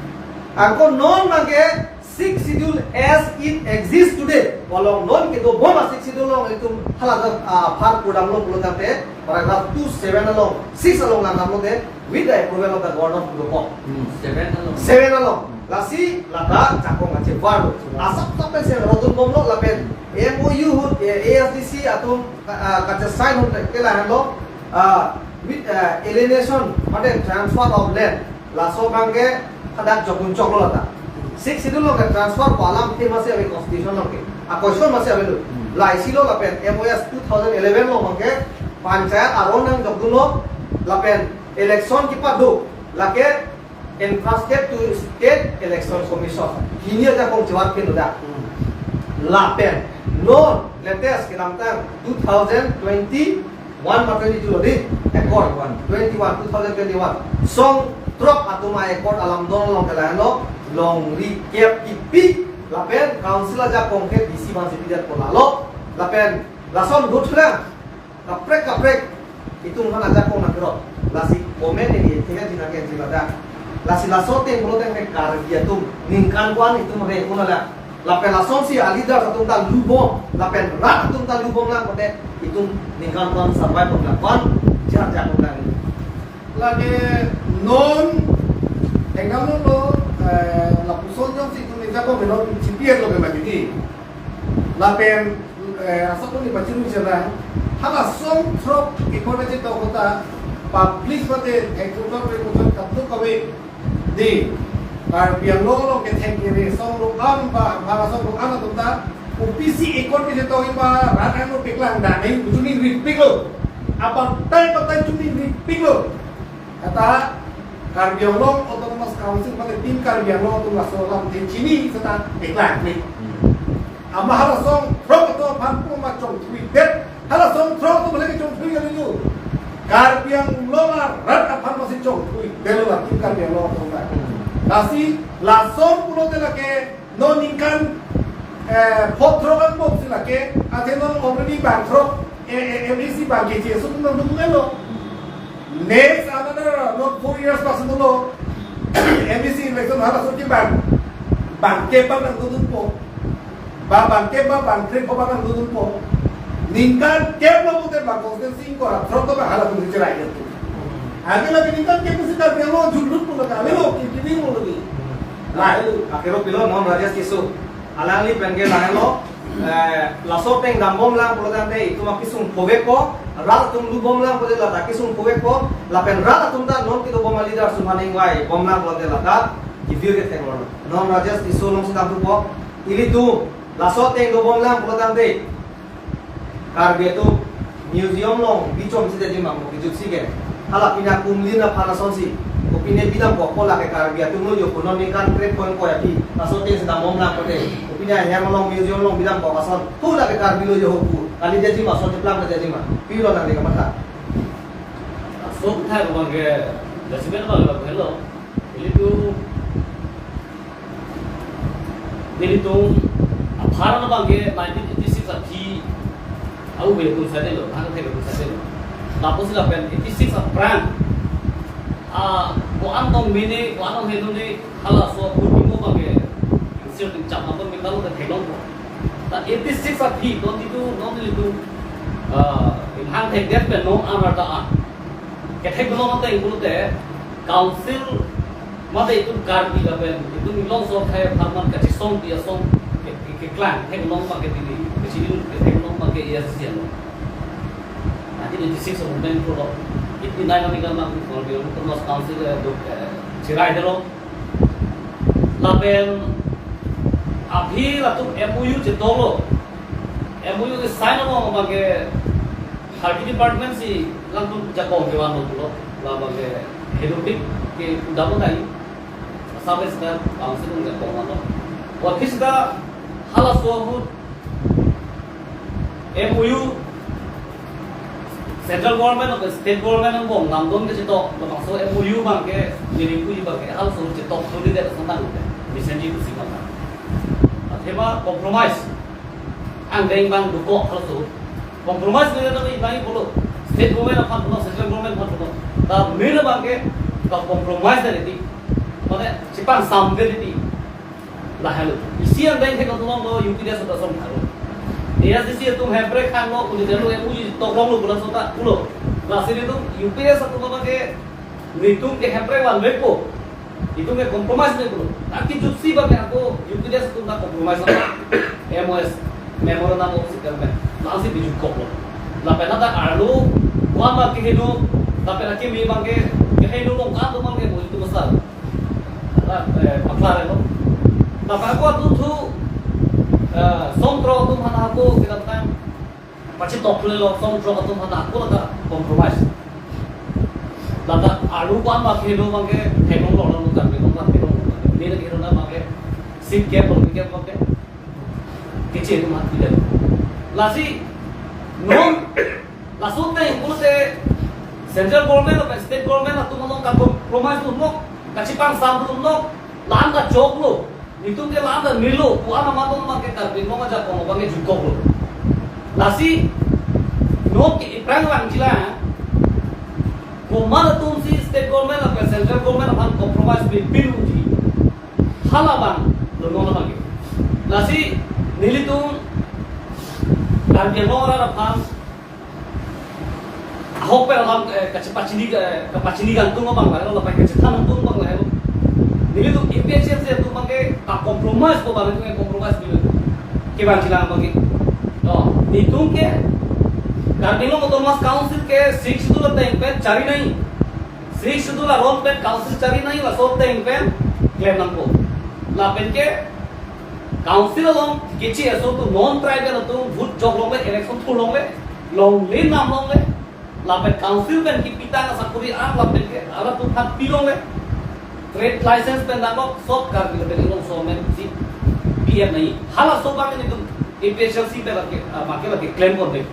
Ako non abang ke Sixth Schedule as it exists today, along non kedobom a-Sixth Schedule along itum hala, ah, apar purdamlo pulo tangte, paragraph two seven along, six along langdamlo de, with the approval of the governor pu dokok. Hmm, seven along. Seven along. Lasi lata jakong achevar lo. Asap sap pen seng rodun bomlo lapen M O U ahut, eh, A S D C atum, ah, kachesign ahut ke lahenlo, ah, with, ah, alienation, mate transfer of land. Laso abang ke hadak jokdun choklo lata. Sixth Schedule along ke transfer pu alam the masi ave, constitution along ke. A question masi ave lo. Hmm. Laisi lo lapen M O S two thousand eleven along abang ke panchayat aron nangjokdunlo lapen election kepado, lake entrusted to State Election Commission. Hini ajakong chevar pin lo dak. Hmm. Lapen non latest kedamtang two thousand twenty-one ba twenty-two lo di, accord. Twenty-one, two thousand twenty-one. Song throk atum a-accord a-Lamdon along ke lahenlo, longri kep kipi, lapen council ajakong ke D C abangsi pidet pu lalo, lapen lason duthulang kaprek kaprek itum aphan ajakong nangkerot. Lasi comment neli thenga jina ke jila da. Lasi laso ateng pulo tangte Karbi atum ningkan ko-an itum re ko-an la. Lapen lasonsi a-leader atum ta lubom, lapen rat atum ta lubom lang kote itum ningkan ko-an survive bom lang, ko-an jar jar bom lang. Lake non engkam lo, eh, lapuson jongsi itum ajakong lo, C P S lo ke mati di. Lapen, eh, asap pun dipachiru chera. Hala song throk accord achetok ahut ta publish mate executor executor kapluk kave di. Karbi Anglong along kethek kere song lo am ba, ba song lo am atum ta O B C accord kechetok iba rat an lo piklang daning chuningri piklo. Abatai batai chuningri piklo. Kata Karbi Anglong Autonomous Council mate Team Karbi Anglong atum laso alamthe chini seta eklang ni. Ama hala song throk atum aphan pu ma chongthuidet. Hala song throk atum lake chongthui kali tu. Karbi Anglong arat aphan masi chongthuidet lo la Team Karbi Anglong atum ta. Lasi lason pulote lake non ningkan, eh, pho throk angbong si lake, athe non already bang throk, eh, eh, M A C bang keche aso atum nangdun lo. Next another, not four years pas dolo, M A C election hala so ke bang, bang kep bang nangdunpo. Ba bang kep ba bang kre ko bang nangdunpo. Ningkan kep lo pute bang constituency ko ra throk to bang hala pun cherai itu. Agi lagi ningkan kep si Karbi Anglong julut pun lagi, agi lo kini lo lagi. Lahelo. Akhirlo pilo non Rajesh Tisso. Alangli pen ke lahelo, eh, laso ateng dambomlang pulo tangte itum akesung phovekpo, rat atum lubomlang pulote lata kesung phovekpo, lapen rat atum ta non kedobom a-leader sumhaning vai bomlang pulote lata kevir ke theklong. Non Rajesh Tisso along si damthupo, ilitum laso ateng dobomlang pulo tangte Karbi atum museum along bichom si dejima mo kejut si ke. Hala pini akumlin aphan asonsi. Kopine bidampo ko lake Karbi atum lo jo ko non ningkan kre point ko ya pi. Laso ateng si dambomlang pulote. Kopine ahem along museum along bidampo ason. Hu lake Karbi lo jo ho pu. Kali dejima ason cheplang dejima. Pilo nangli kamatha. Sok thai ko bang ke. Jasmen bang lo hello. Ilitum Nelitum apharman abang ke nineteen eighty-six aphi au be tum sade lo, hang the tum sade lo. Lapusi lapen eighty-six aphrang, a, ko-an tong mene, ko-an tong henu ne, halaso aphu timo abang ke, sir ting chap na pun minta lo ke theklong ko. Ta eighty-six aphi, non itu, non itu, a, hang thekdet pen non amar ta a. Kethek belong ateng pulote council mate itum Karbi lapen itum Inglong sorkar apharman kachesong pi asong ke, ke, keklang theklong abang ke tini, kachini theklong abang ke A S D C along. Nineteen eighty-six movement pulo, eighty-nine aningkan abang Karbi Anglong Autonomous Council, eh, do, eh, cherai delo. Lapen aphi latum M O U chetoklo. M O U ke sign abang abang ke Karbi department si latum jakong kevan lo pulo. La abang ke hedotik ke udam lo kai. Sampai sekarang council pun jakong lo. Waktu sita halaso ahut M O U Central government atau state government angbong namdon ke chetok, labangso M O U abang ke, J D P abang ke, halaso chetok, so di dia senang ke, mission ji kusi abang. Athema compromise, angdeng abang dukok halaso, compromise ke dia abang pulo, state government aphan pulo, central government aphan pulo, ta main abang ke, ta compromise dari di, mane, chepang sam dari di. Lahelo. Isi angdeng thek atum lo U P D S atum asong tharo. A S D C atum hemprek hanglo, kuli delo M O U toklong lo, bulan sota, pulo. Lasi itum U P D S atum abang ke, nitum ke hemprek van vepo. Itum ke compromise ne pulo. Aki jutsi abang ke ako U P D S atum ta compromise lo. M O S, Memorandum of Settlement. Lasi bijukok lo. Lapen ta arlo, wan abang ke heno, lapen aki mi abang ke, ke heno lo kan abang ke, mo itum asal. Lapen, eh, paklar lo. Lapen ako atum thu, eh, songthrok atum aphan ako kedamtang pachetok le lo, songthrok atum aphan ako lata compromise. Lata arlo ko-an abang ke heno abang ke theklong lo, lo kan, lo kan, lo kan. Ini lagi heno abang ke seat gap, lo gap abang ke. Keche atum aphan pidun. Lasi, non, laso ateng pulote central government lapen state government atum along ka-compromise dunlo, kachepang sam dunlo, la-an kachoklo, nitum ke la-an ta melo, ko-an amat abang ke Karbi Anglong ajakong abang ke jukoklo. Lasi, non ke iprang lang jila, komat atum si state government lapen central government aphan compromise pipin unji. Hala abang, lo non abang ke. Lasi, nelitum, Karbi Anglong arat aphan, ahok pen alam, eh, kachepachini, eh, kapachini kangtung abang, lalu lapai kachethan kangtung abang, lalu. Nelitum A P H L C atum abang ke, ka-compromise ko abang, itum ke compromise dulu. Kevang jilang abang ke. To, nitum ke, Karbi Anglong Autonomous Council ke, Sixth Schedule ateng pen, chari nai. Sixth Schedule aron pen council chari nai laso ateng pen klem nangpo. Lapen ke council along keche aso atum non-tribal atum vote jok longle, election thur longle, longle nam longle. Lapen council pen kipitang asakuri an lapen ke arat atum aphan pi longle. Trade license pen dangkok, sob Karbi Anglong amen si P M nahi. Halaso abang nelitum A P H L C pen lake, ah, make lake claim kon dek.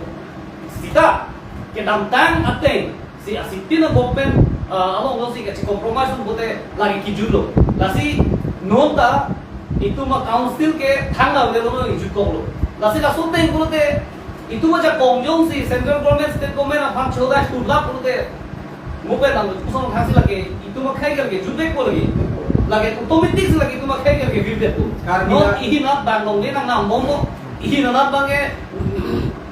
Sita kedamtang ateng si asitin a government, ah, along lo si kachi compromise un bote lagi kijutlo. Lasi non ta itum a council ke thang la le lo jutkoklo. Lasi laso ateng pulote itum ajakong jongsi central government, state government aphan choda tulap pulote mo pen nang pusong thangsi lake itum akhai ke jutkokpo lagi. Lake automatic si lake itum akhai ke virdet po. Karena non ihin anat abang longle nangnam bomlo. Ihin anat abang ke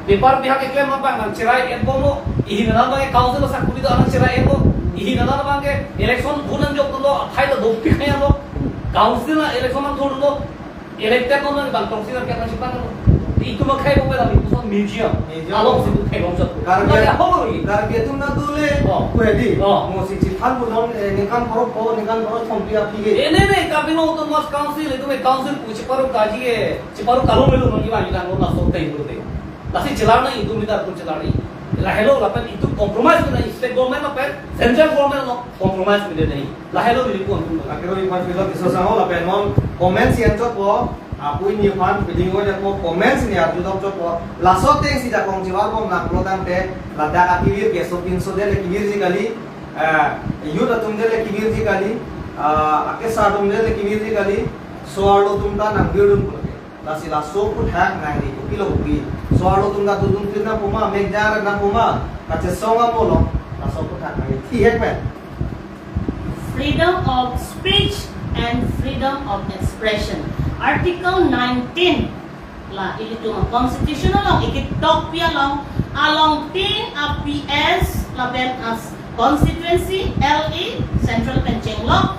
bepar pihak keklem abang nangcherai-et bomlo. Ihin anat abang ke council asakuri do nangcherai-et lo. Ihin anat abang ke election vote nangjoklo, akhai ta dopik hai lo. Council a-election nangthurlo. Elected non nang bang tongsi nang kya nang chipang lo. Itum akhai bombe la itum museum. Museum. Along si itum khei long jat. Karbi, lake ahok lo. Karbi atum na dule. Oh. Kuhedi. Oh. Mo si chiphan punon, eh, ningkan pharo pho, ningkan pharo thompi aphi ke. Eh, ne, ne, Karbi Anglong Autonomous Council, itum e council pu chiparo kaji ke, chiparo kalong melo nang iwan ilang lo laso ateng pulote. Lasi chelar nang itum mita pun chelar nang. Lahelo lapen itum compromise nang state government lapen central government lo compromise nang. Lahelo neli pon pun. Lake ro ipan pilo kiso sango lapen non comment si anchot po, apui ni pan piding o po comment si ni arju dok chot po. Laso ateng si jakong chivar bom nang pulo tangte ladak akivir ke sopinso dele kivirji kali, eh, youth atum dele kivirji kali, ah, akesar atum dele kivirji kali, so-arlo atum ta nangvirdun pulo ke. Lasi laso aphuthak nangri kopilo kopi. So-arlo atum ta dudun tin nangpo ma, mekjang nangpo ma, kachesong amo lo, laso aphuthak nangri. Thihek pen. Freedom of speech and freedom of expression. Article nineteen la ilitum constitution along, ikitok pi along, along tin a P S lapen as constituency L A central pen chenglok,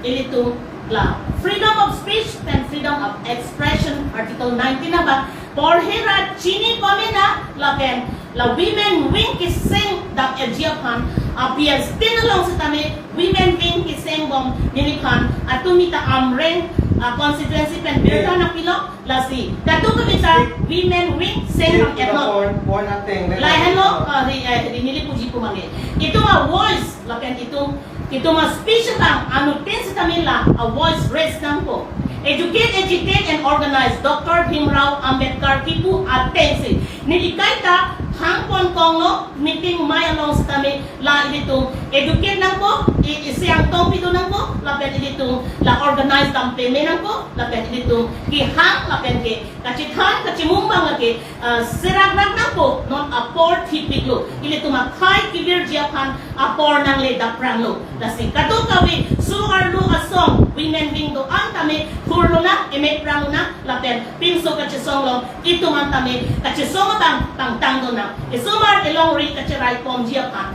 ilitum la freedom of speech and freedom of expression article nineteen abang porhe ra chini pamena lapen la women wing keseng dam F G aphan, a P S tin along setame women wing keseng bom neliphan atum mita Amreng, ah, constituency pen birta nangpilo. Lasi katu kami ta women wing seng bom etlo. Point, point ateng le. Lahelo, ah, ri, eh, ri neli puji pu mangke. Itum a voice lapen itum, itum a speech abang anuttin setame la a voice raise nangpo. Educate, agitate and organize, Doctor Bhimrao Ambedkar kipu ateng si. Neli kaita hang pon konglo, meeting mai along setame la ilitum educate nangpo, i, isi angtong pido nangpo, lapen ilitum la organize dam peme nangpo, lapen ilitum kehang lapen ke kachethan kachemung abang ke, ah, serak rak nangpo, non apor thipiklo, ilitum akhai kivirji aphan apor nangle dappranglo. Lasi kadokave so-arlo asong women wing do-an tame thurlo nang, emek pranglo nang, lapen pinso kachesong along itum an tame kachesong abang pangtang do nang. Esomar elongri kacherai pomji aphan.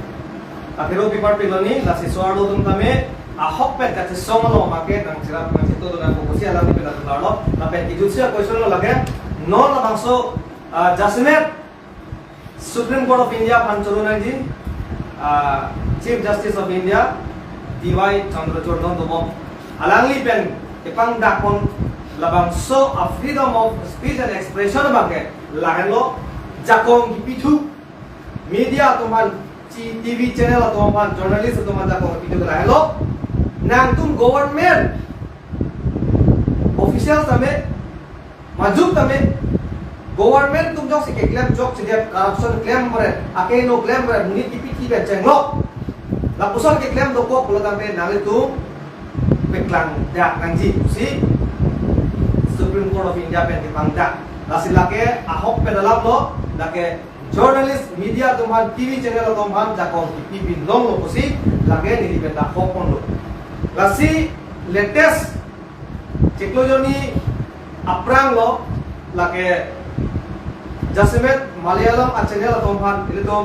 Akhiro pipar piloni, lasi so-arlo atum tame ahok pen kachesong along make nangcherap nangcheto do nang kokosi alam ni pen atum arlo. Lapen kijutsi a-question lo lake, non labangso, ah, jasemet Supreme Court of India aphan choro nangji, ah, Chief Justice of India, D Y Chandrachud don dobom. Alangli pen kepangdak pon labangso a freedom of speech and expression abang ke lahenlo, jakong kipithu, media atum aphan, chi-, T V channel atum aphan, journalist atum aphan jakong kipithu lahenlo. Nangtum government official tame, majok tame, government atum jongsi keklem jokchedep, corruption klem bre, akeno klem bre, monit kipithi pen chenglok, lapuson keklem dokok pulo tangte nanglitum peklangdak nangji pusi Supreme Court of India pen kepangdak. Lasi lake ahok pen alam lo, lake journalist, media atum aphan, T V channel atum aphan jakong kipi binong lo pusi lake neli pen dak hok ponlo. Lasi latest chiklo jonni aphrang lo, lake jasemet Malayalam a-channel atum aphan, ilitum,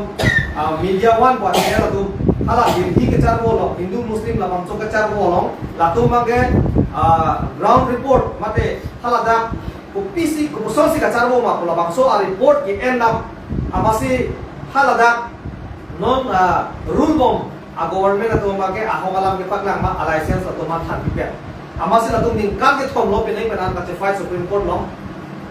ah, Media One pu a-channel atum, hala Delhi kacharbo along, Hindu Muslim labangso kacharbo along, latum abang ke, ah, ground report mate haladak kopisi, kopuson si kacharbo ma pu labangso a-report ke-en dam, amatsi haladak non, ah, rule bom a-government atum abang ke ahok alam kepaklang ma, a-license atum aphan thanpipet. Amatsi latum ningkan kethom lo penang penang kachefight Supreme Court along.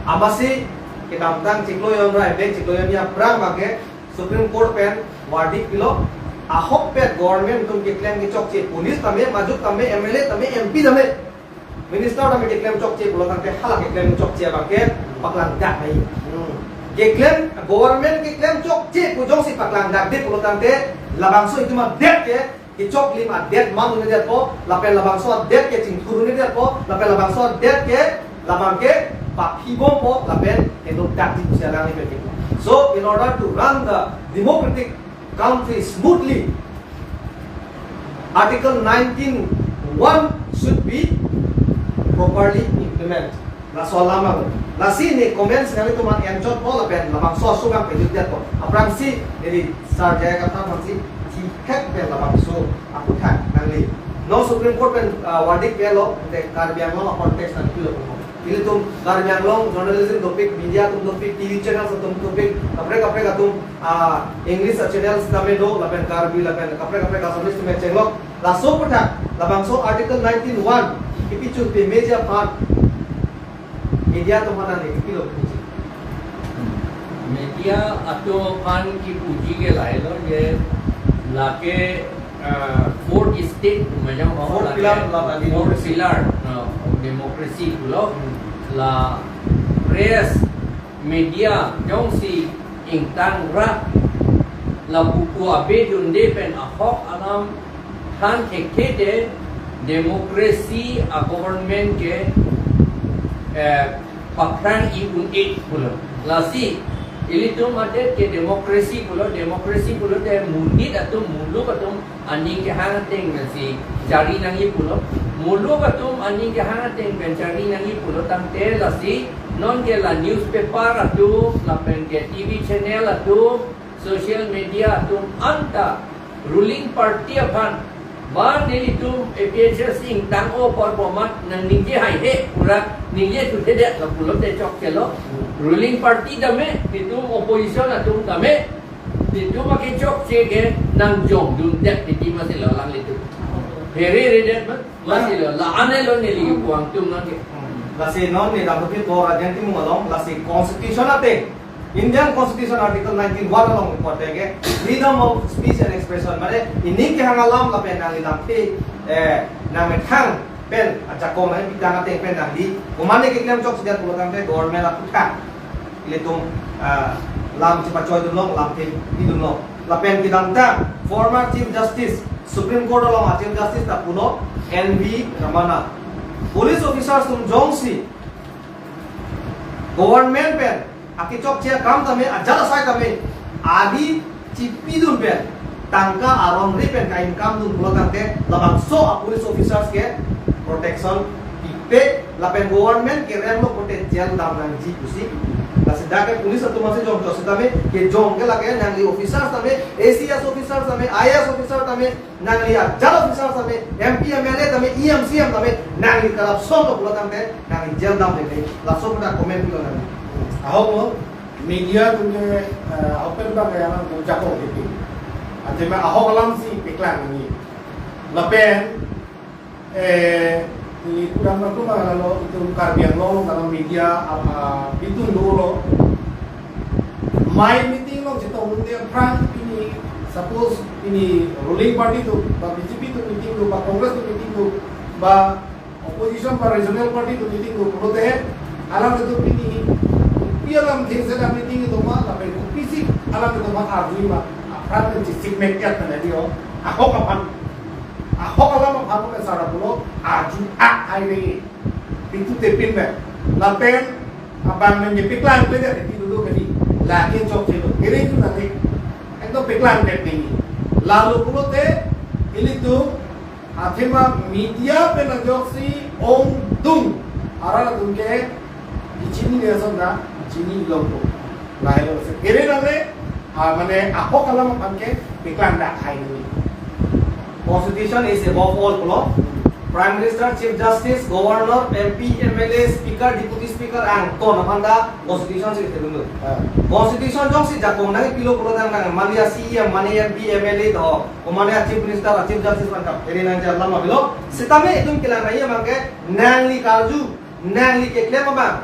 Amatsi kedamtang chiklo jon ra ebeng chiklo jon ni aphrang abang ke Supreme Court pen verdict pilo, Ahokpet government atum keklem kechokche, police tame, majok tame, M L A tame, M P tame, minister tame keklem chokche pulo tangte hala keklem chokche abangke paklang dak nai. Hmm. Keklem, government keklem chokche pu jongsi paklang dakde pulo tangte labangso itum adet ke kechoklim adet man un-edetpo, lapen labangso adet ke chingthur un-edetpo, lapen labangso adet ke labangke paphibompo, lapen kedok dakji pusi alangli pen. So, in order to run the democratic country smoothly, Article nineteen one should be properly implement. Laso alam abang. Lasi ne comments nangli tuman enchotpo lapen labangso asubang pejutdetpo. Aphrangsi neli Sir J I Kathar aphansi thihek pen labangso aputhak nangli. Non Supreme Court pen, ah, verdict pelo, te Karbi Anglong a-context nangpilo. Ilitum Karbi Anglong journalism dopik, media atum dopik, T V channels atum dopik, kaprek kaprek atum, ah, English a-channels tame do, lapen Karbi, lapen kaprek kaprek Assamese atum chenglok. Laso aputhak, labangso Article nineteen one, kipi chun pe media aphan, media atum aphan nangli kopilo puji? Media atum aphan kipuji ke lahelo je lake, ah, fourth estate pu majang ho, fourth lake pillar, la tadi fourth pillar, no, democracy pulo. Hmm. La press, media jongsi ingtang ra, lapu ko abe dunde pen ahok alam than thekthe te democracy a-government ke, eh, paphrang-i un-e pulo. Lasi ilitum adet ke democracy pulo, democracy pulote monit atum, muluk atum aning kehang ateng pensi jari nangji pulo. Muluk atum aning kehang ateng pen jari nangji pulo tangte lasi non ke la newspaper atum, lapen ke T V channel atum, social media atum anta ruling party aphan, ba nelitum A P H L C ingtang-o apor pu amat nangningje haihe, pura ningje thuthedet lo pulote chokchelo. Ruling party tame, netum opposition atum tame, netum akechokche ke nangjongdundet titi masi lo alanglitum. Here redet ma, masi lo, la-an helo neli puang atum nang ke. Lasi non ne dam putih Bor Rajen Timung along, lasi constitution ateng, Indian Constitution Article nineteen one along kote ke freedom of speech and expression, mane ining kehang alam lapen nangli lamthe, eh, nangmethang pen ajakong nangpitang ateng pen nangli komatne keklem chokchedet pulo tangte government aputhak ilitum, ah, lam chepachoidunlong, lamthe pidunlong. Lapen kedamtang former Chief Justice, Supreme Court along a-Chief Justice ta pulo, N V Ramana. Police officers atum jongsi government pen akechokche akam tame, ajat asai tame, ari chipidun pen, tangka aron ri pen ka-income dun pulo tangte, labangso a-police officers ke protection pipe, lapen government kerem lo pote jail dam nangji pusi. Lasi dak ke police atum masi jongchot setame, kejong ke lake nangli officers tame, A C S officers tame, I A S officer tame, nangli ajat officer tame, M P, M L A tame, E M, C E M tame, nangli corruption lo pulo tangte, nangli jail dam nangji. Laso pada comment pilo nangli. Ahok lo, media atum ke, eh, open ba kaya nang jakong titi. Athema ahok alamsi paklang nangji. Lapen, eh, ni kurang na kuma lo itum Karbi Anglong dalam media apa bitung dulu. Mai meeting along chetong dia pran pini, suppose pini ruling party atum, ba B J P atum meeting do, ba Congress atum meeting do, ba opposition ba regional party atum meeting do pulote, alanglitum pini pi alamthe si meeting do ma, lapen kopisi alanglitum arju ma, apran pen chisik mekya tadi yo, ahok aphan, ahok alam aphan pen sara pulo, arju ak ai dei, pintu tepin pen, lapen abang pen je paklang pen jadi dulu kadi, lake chokchelo, kiri itu nanti, ekdom paklang tepin. Lalu pulote, ilitum athema media pen ajoksi ongdung arat atum ke ichini dia sonda chini longpo. Lahelo se kere nangne, ah, mane ahok alam aphan ke paklang dak hai ni. Constitution is above all pulo. Prime Minister, Chief Justice, Governor, M P, M L A, Speaker, Deputy Speaker, angton aphan ta Constitution si kethe dulu. Ah. Constitution jongsi jakong nangpilo pulo tang nang mane C E M, mane M P, M L A to, o mane Chief Minister, Chief Justice aphan kaphere nangji alam avelo. Setame itum kelang nangji abangke nangli karju, nangli keklem abang.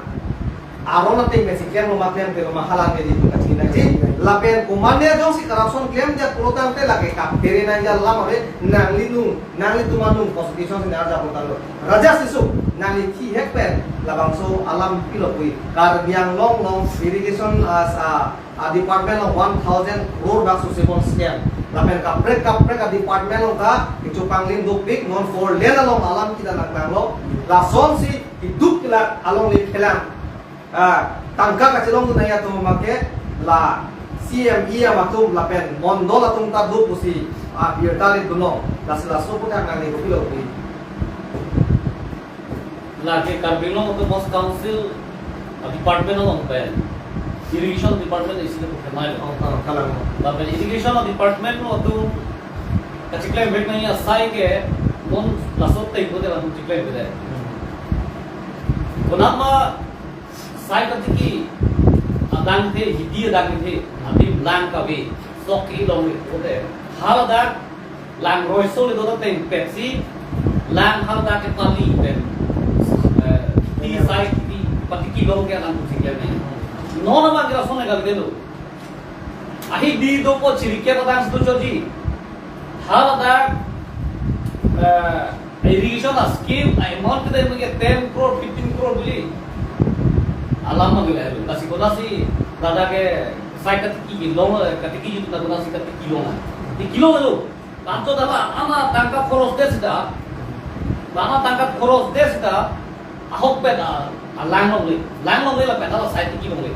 Aron ateng pensi klemlo ma klemkle lo ma hala neli pu kachiningje. Lapen komatne jongsi corruption klemdet pulo tangte lake kaphere nangji alam ave, nanglitum, nanglitum anung constitution si nang-arjap pulo tanglo. Raja Sisuk, nangli thihek pen labangso alam pilo pu. Karbi Anglong along irrigation, ah, ah, ah, department along one thousand crore bak susibon scam. Lapen kaprek kaprek a-department along ta kechopanglim dopik, non four lane along alam kita nangtanglo. Lasonsi keduk kelak along le phelang. Ah, tangka kachelongdun nangji atum abangke la C M, E M atum lapen mondol atum ta do pusi, ah, birta le dunlo, lasi laso aphuthak nangli kopilo pu. Lake Karbi Anglong Autonomous Council, ah, department along pen irrigation department isi le pukemai lo. Oh, oh, kalang. Lapen irrigation department along atum kachiklem vek nangji asai ke non laso ateng ko de latum chiklem vek de. Hmm. Konat ma sai katiki adang the, hidi adang the, adim lang kave, sok kelong le pulote, haladak lang roiso le do ateng pensi, lang haladak ke pali pen, eh, ti sai ti patiki long ke lang kusi ke ne. Non abangke lason ne kave lo. Ahidi dopo chirike padang situ choji. Haladak, eh, irrigation a-scheme a-amount kita yang ten crore, fifteen crore beli. Alam mang gila itu. Nasi kona si, lada ke, sai katiki long, katiki itu na kona si katiki long. Di kilo itu. Tanto dala ana tangka khoros de sita. Ana tangka khoros de sita. Ahokpet a, alang longle, lang longle lapen hala sai tiki longle.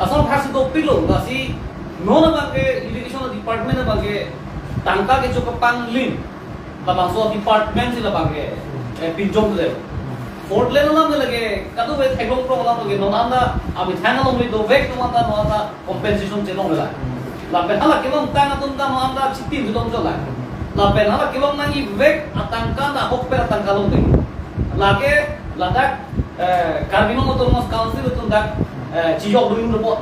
Lason khasi dopiklo, lasi non abangke irrigation department abangke tangka kecho kepanglim, labangso department si labangke, eh, pinjong le. Four lane alam lake, kadokave theklong krong alam lake, non anta, amethang alongle dovek, non anta, non anta, compensation chelongle. Lapen hala kelongtang atum ta non anta chitin chelong chola. Lapen hala kelong nangji vek atangka ta ahokpet atangka longde. Lake ladak, eh, Karbi Anglong Autonomous Council atum dak, eh, chiyok dulu depot.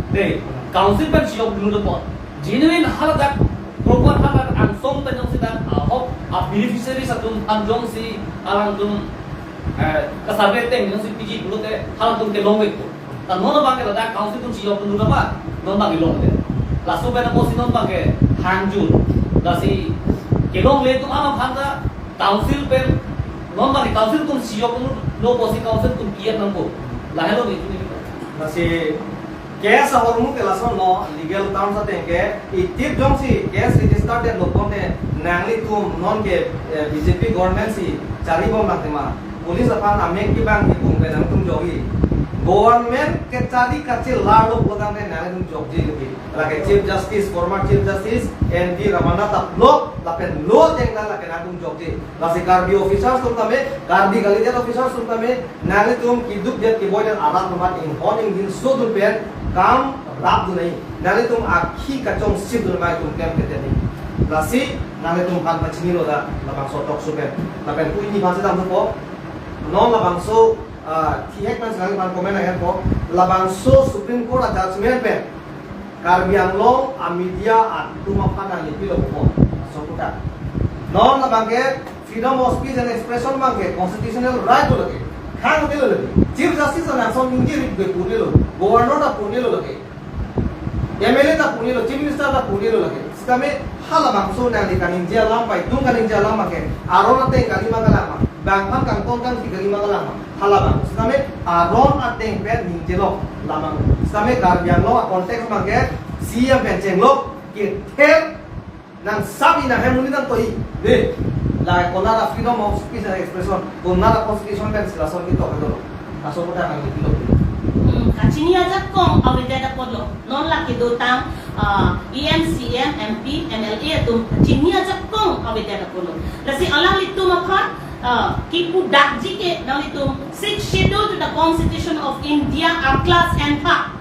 De, council pen chiyok dulu depot. Genuine haladak proper haladak angsong pen jongsi dak ahok a-beneficiaries atum aphan jongsi alangtum, eh, ka-survey ateng jongsi piji pulote halatum kelongvek po. Ta non abangke ladak council atum chiyok dulu nama, non abangke longde. Laso pen apotsi non abangke hangjur. Lasi kelongle atum alam aphan ta council pen, non abangke council atum chiyok dulu lo apotsi council atum pi-et nangpo. Lahelo ni, ni. Lasi case ahormu ke lasonlo, legal terms ateng ke, itit jongsi case register detlo pulote nanglitum non ke, eh, B J P government si charibom lang tema. Police aphan amek kibang kibung pen nangtum jokji. Government kechari kachelarlo pulo tangte nangtum jokji lagi. Lake Chief Justice, former Chief Justice N V Ramana ta lo, lapen lo ateng ta lake nangtum jokji. Lasi Karbi officers atum tame, Karbi kalidet officers atum tame, nanglitum keduk det keboi det arat atum aphan inghon ingdin sodun pen kam rapdun nai. Nanglitum akhi kachongchipdun nai atum klem kete ni. Lasi nanglitum aphan pachinilo da labangso talk show pen. Lapen pu hini aphan si dampo. Non labangso, ah, thihek pen si nangliphan comment nangpo. Labangso Supreme Court a-judgment pen Karbi Anglong a-media atum aphan nangli pilo po. Laso aphuthak. Non labangke freedom of speech and expression abangke constitutional right lo lake. Khang lo lake. Chief Justice an ason ningje ri ke pu-et lo. Governor ta pu-et lo lake. M L A ta pu-et lo, Chief Minister ta pu-et lo lake. Sitame halabangso nangli kaningje alam pai, tum kaningje alam abangke. Aron ateng kali ma kalang ma. Bang aphan kangton kangthi kali ma kalang ma. Halabang. Sitame aron ateng pen ningjelo. Labang. Sitame Karbi Anglong a-context abangke C M pen chenglo. Kether nang sabi nang hem muni nang toi. De. La konat a-freedom of speech and expression, konat a-constitution pen si lason ketok kedo. Laso aphuthak nangli pilo. Hmm, kachini ajakong avedet apotlo. Non lake dotang, ah, E M, C M, M P, M L A atum kachini ajakong avedet apotlo. Lasi alanglitum aphan, ah, kipudakji ke nanglitum Sixth Schedule to the Constitution of India a-clause entha.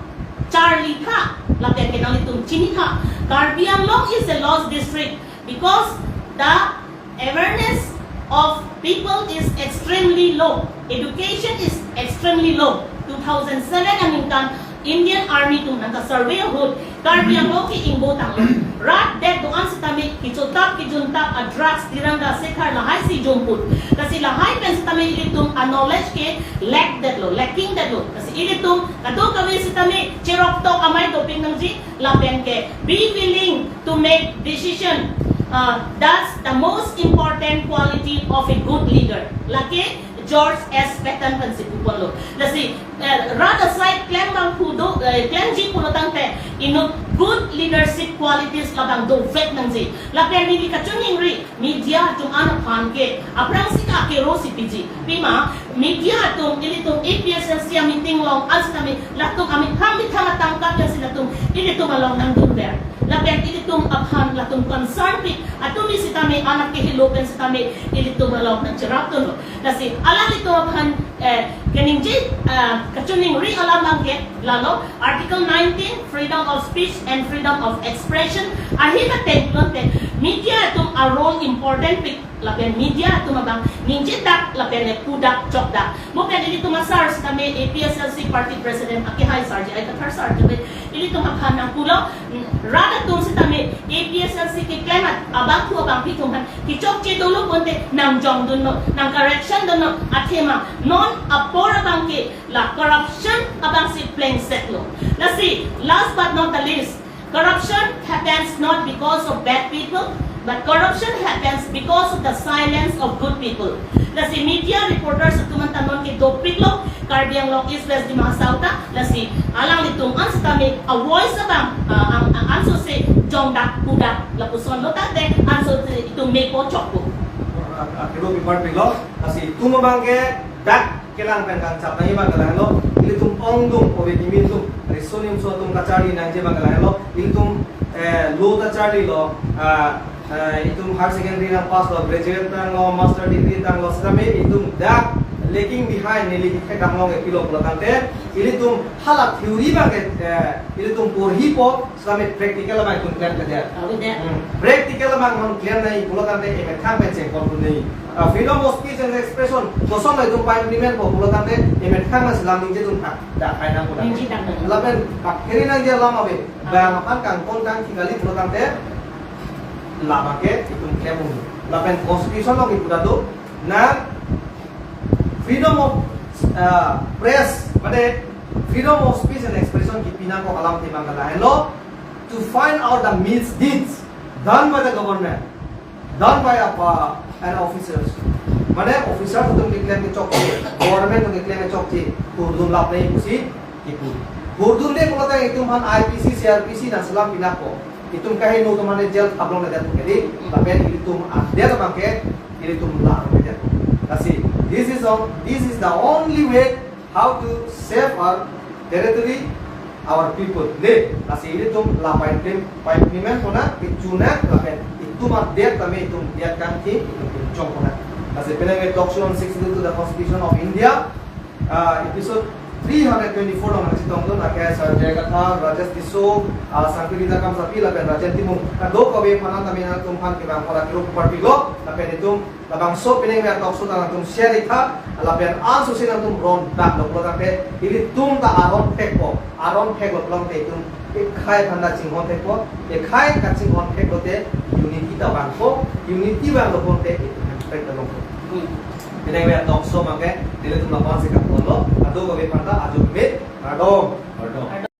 Charlitha, lapen ke nanglitum chinitha. Karbi Anglong is a lost district because the awareness of people is extremely low. Education is extremely low. Two thousand seven aningkan Indian Army atum nangkasurvey ahut Karbi Anglong ke ingbo tanglo. Rat det do-an sitame kechotap kejuntap a drugs, tiranga, sekhar lahai si jumput. Lasi lahai pen sitame ilitum a knowledge ke lack detlo, lacking detlo. Lasi ilitum kadokave sitame cheroktok amei dopik nangji, lapen ke be willing to make decision. Uh, that's the most important quality of a good leader. Lake George S. Patton pensi puponlo. Lasi, eh, rat asai klem abang pu do, eh, klemji pulo tangte, inut good leadership qualities labang dovek nangji. Lapen neli kachiningri, media atum an aphan ke aphrangsi kakero si piji. Pima, media atum ilitum A P S L C a meeting along an sitame latum amethang methang atangka pensi latum ilitum along nangdunver. Lapen ilitum aphan latum concern pik atum sitame anak kehelo pen sitame ilitum along nangcherapdunlo. Lasi alanglitum aphan, eh, kaningje, eh, kachiningri alam abang ke lalo Article nineteen, freedom of speech and freedom of expression ahin ateng pulote media atum a role important pik, lapen media atum abang ningje dak lapen le pudak chokdak. Mo pen ilitum asar sitame A P S L C party president akehai sarji Aikathar sar sitame ilitum aphan nangpulo, mm, rat atum sitame A P S L C keklem at abangphu abangpi atum aphan kechokche dolo pulote nangjongdunnon, nang correction dunnon, athema non apor abang ke la corruption abang si plengsetlo. Lasi, last but not the least, corruption happens not because of bad people, but corruption happens because of the silence of good people. Lasi media reporters atum an ta non ke dopiklo, Karbi Anglong East West Dima Hasao ta, lasi alanglitum an sitame a voice abang, ah, ang, ang ansose jongdak pudak lapusonlo tangte ansose itum mepo chokpo. Akelo pipar pilo, lasi itum abang ke dak kelang pen kangchap nangji abang ke lahenlo, ilitum ongdung ove kimi atum, riso nimso atum kacharli nangji abang ke lahenlo, ilitum, eh, lo ta charlilo, ah, eh, itum higher secondary nangpasslo, graduate tanglo, master degree tanglo, sitame itum dak lagging behind neli kethek damlong ke pilo pulo tangte, ilitum hala theory abang ke, eh, ilitum porhipo, sitame practical abang itum klemkledet. Ave det. Hmm. Practical abang non klem nangji pulo tangte emethang pen chengkondun nangji. Ah, freedom of speech and expression, koson itum pa-implement po pulo tangte emethang nang selam ningje atum thak dak hai nang pulo. Ningje dak nang. Lapen pak kiri nangji alam ave. Bang aphan kangton kangthi kali pulo tangte lama ke itum klem un. Lapen constitution along ipuda do, na freedom of, uh, press, mane freedom of speech and expression kipi nangkok alam abang ke lahenlo, to find out the misdeeds done by the government, done by a, uh, an officers. Mane officer atum keklem kechokche, government atum keklem kechokche, kurdun lap nangji pusi kipu. Kurdunde pulo tangte itum aphan I P C, C R P C nang selam pinakpo. Itum kaheno atum aphan jail thaplongledet kedi, lapen ilitum adet abang ke ilitum la nangledet. Lasi, this is all, this is the only way how to save our territory, our people. Le, lasi ilitum la pa-implement, pa-implement pona, kechuna, lapen itum adet tame itum diat kangthi, itum chong pona. Lasi penang talk show on sixty-two to the Constitution of India, uh, episode three hundred twenty-four along nangchetongdun, lake Sir J I Kathar, Rajesh Tisso, uh, Sangpirita Kamsapi, lapen Rajen Timung. Kadokave aphan tame nangtum aphan kevang pora kero pipar pilo, lapen itum labangso penang talk show ta nangtum share ik tha, lapen ansose nangtum ron dak dok lo tangte, ilitum ta aron thekpo, aron theklo pulote itum ekhai aphan ta chinghon thekpo, ekhai kachinghon theklo te unity ta vangpo, unity vanglo pulote itum respect ta longpo. Hmm. Penang talk show abang ke, nelitum lapu-an si kap ponlo, kadokave aphan ta ajo me, kardom.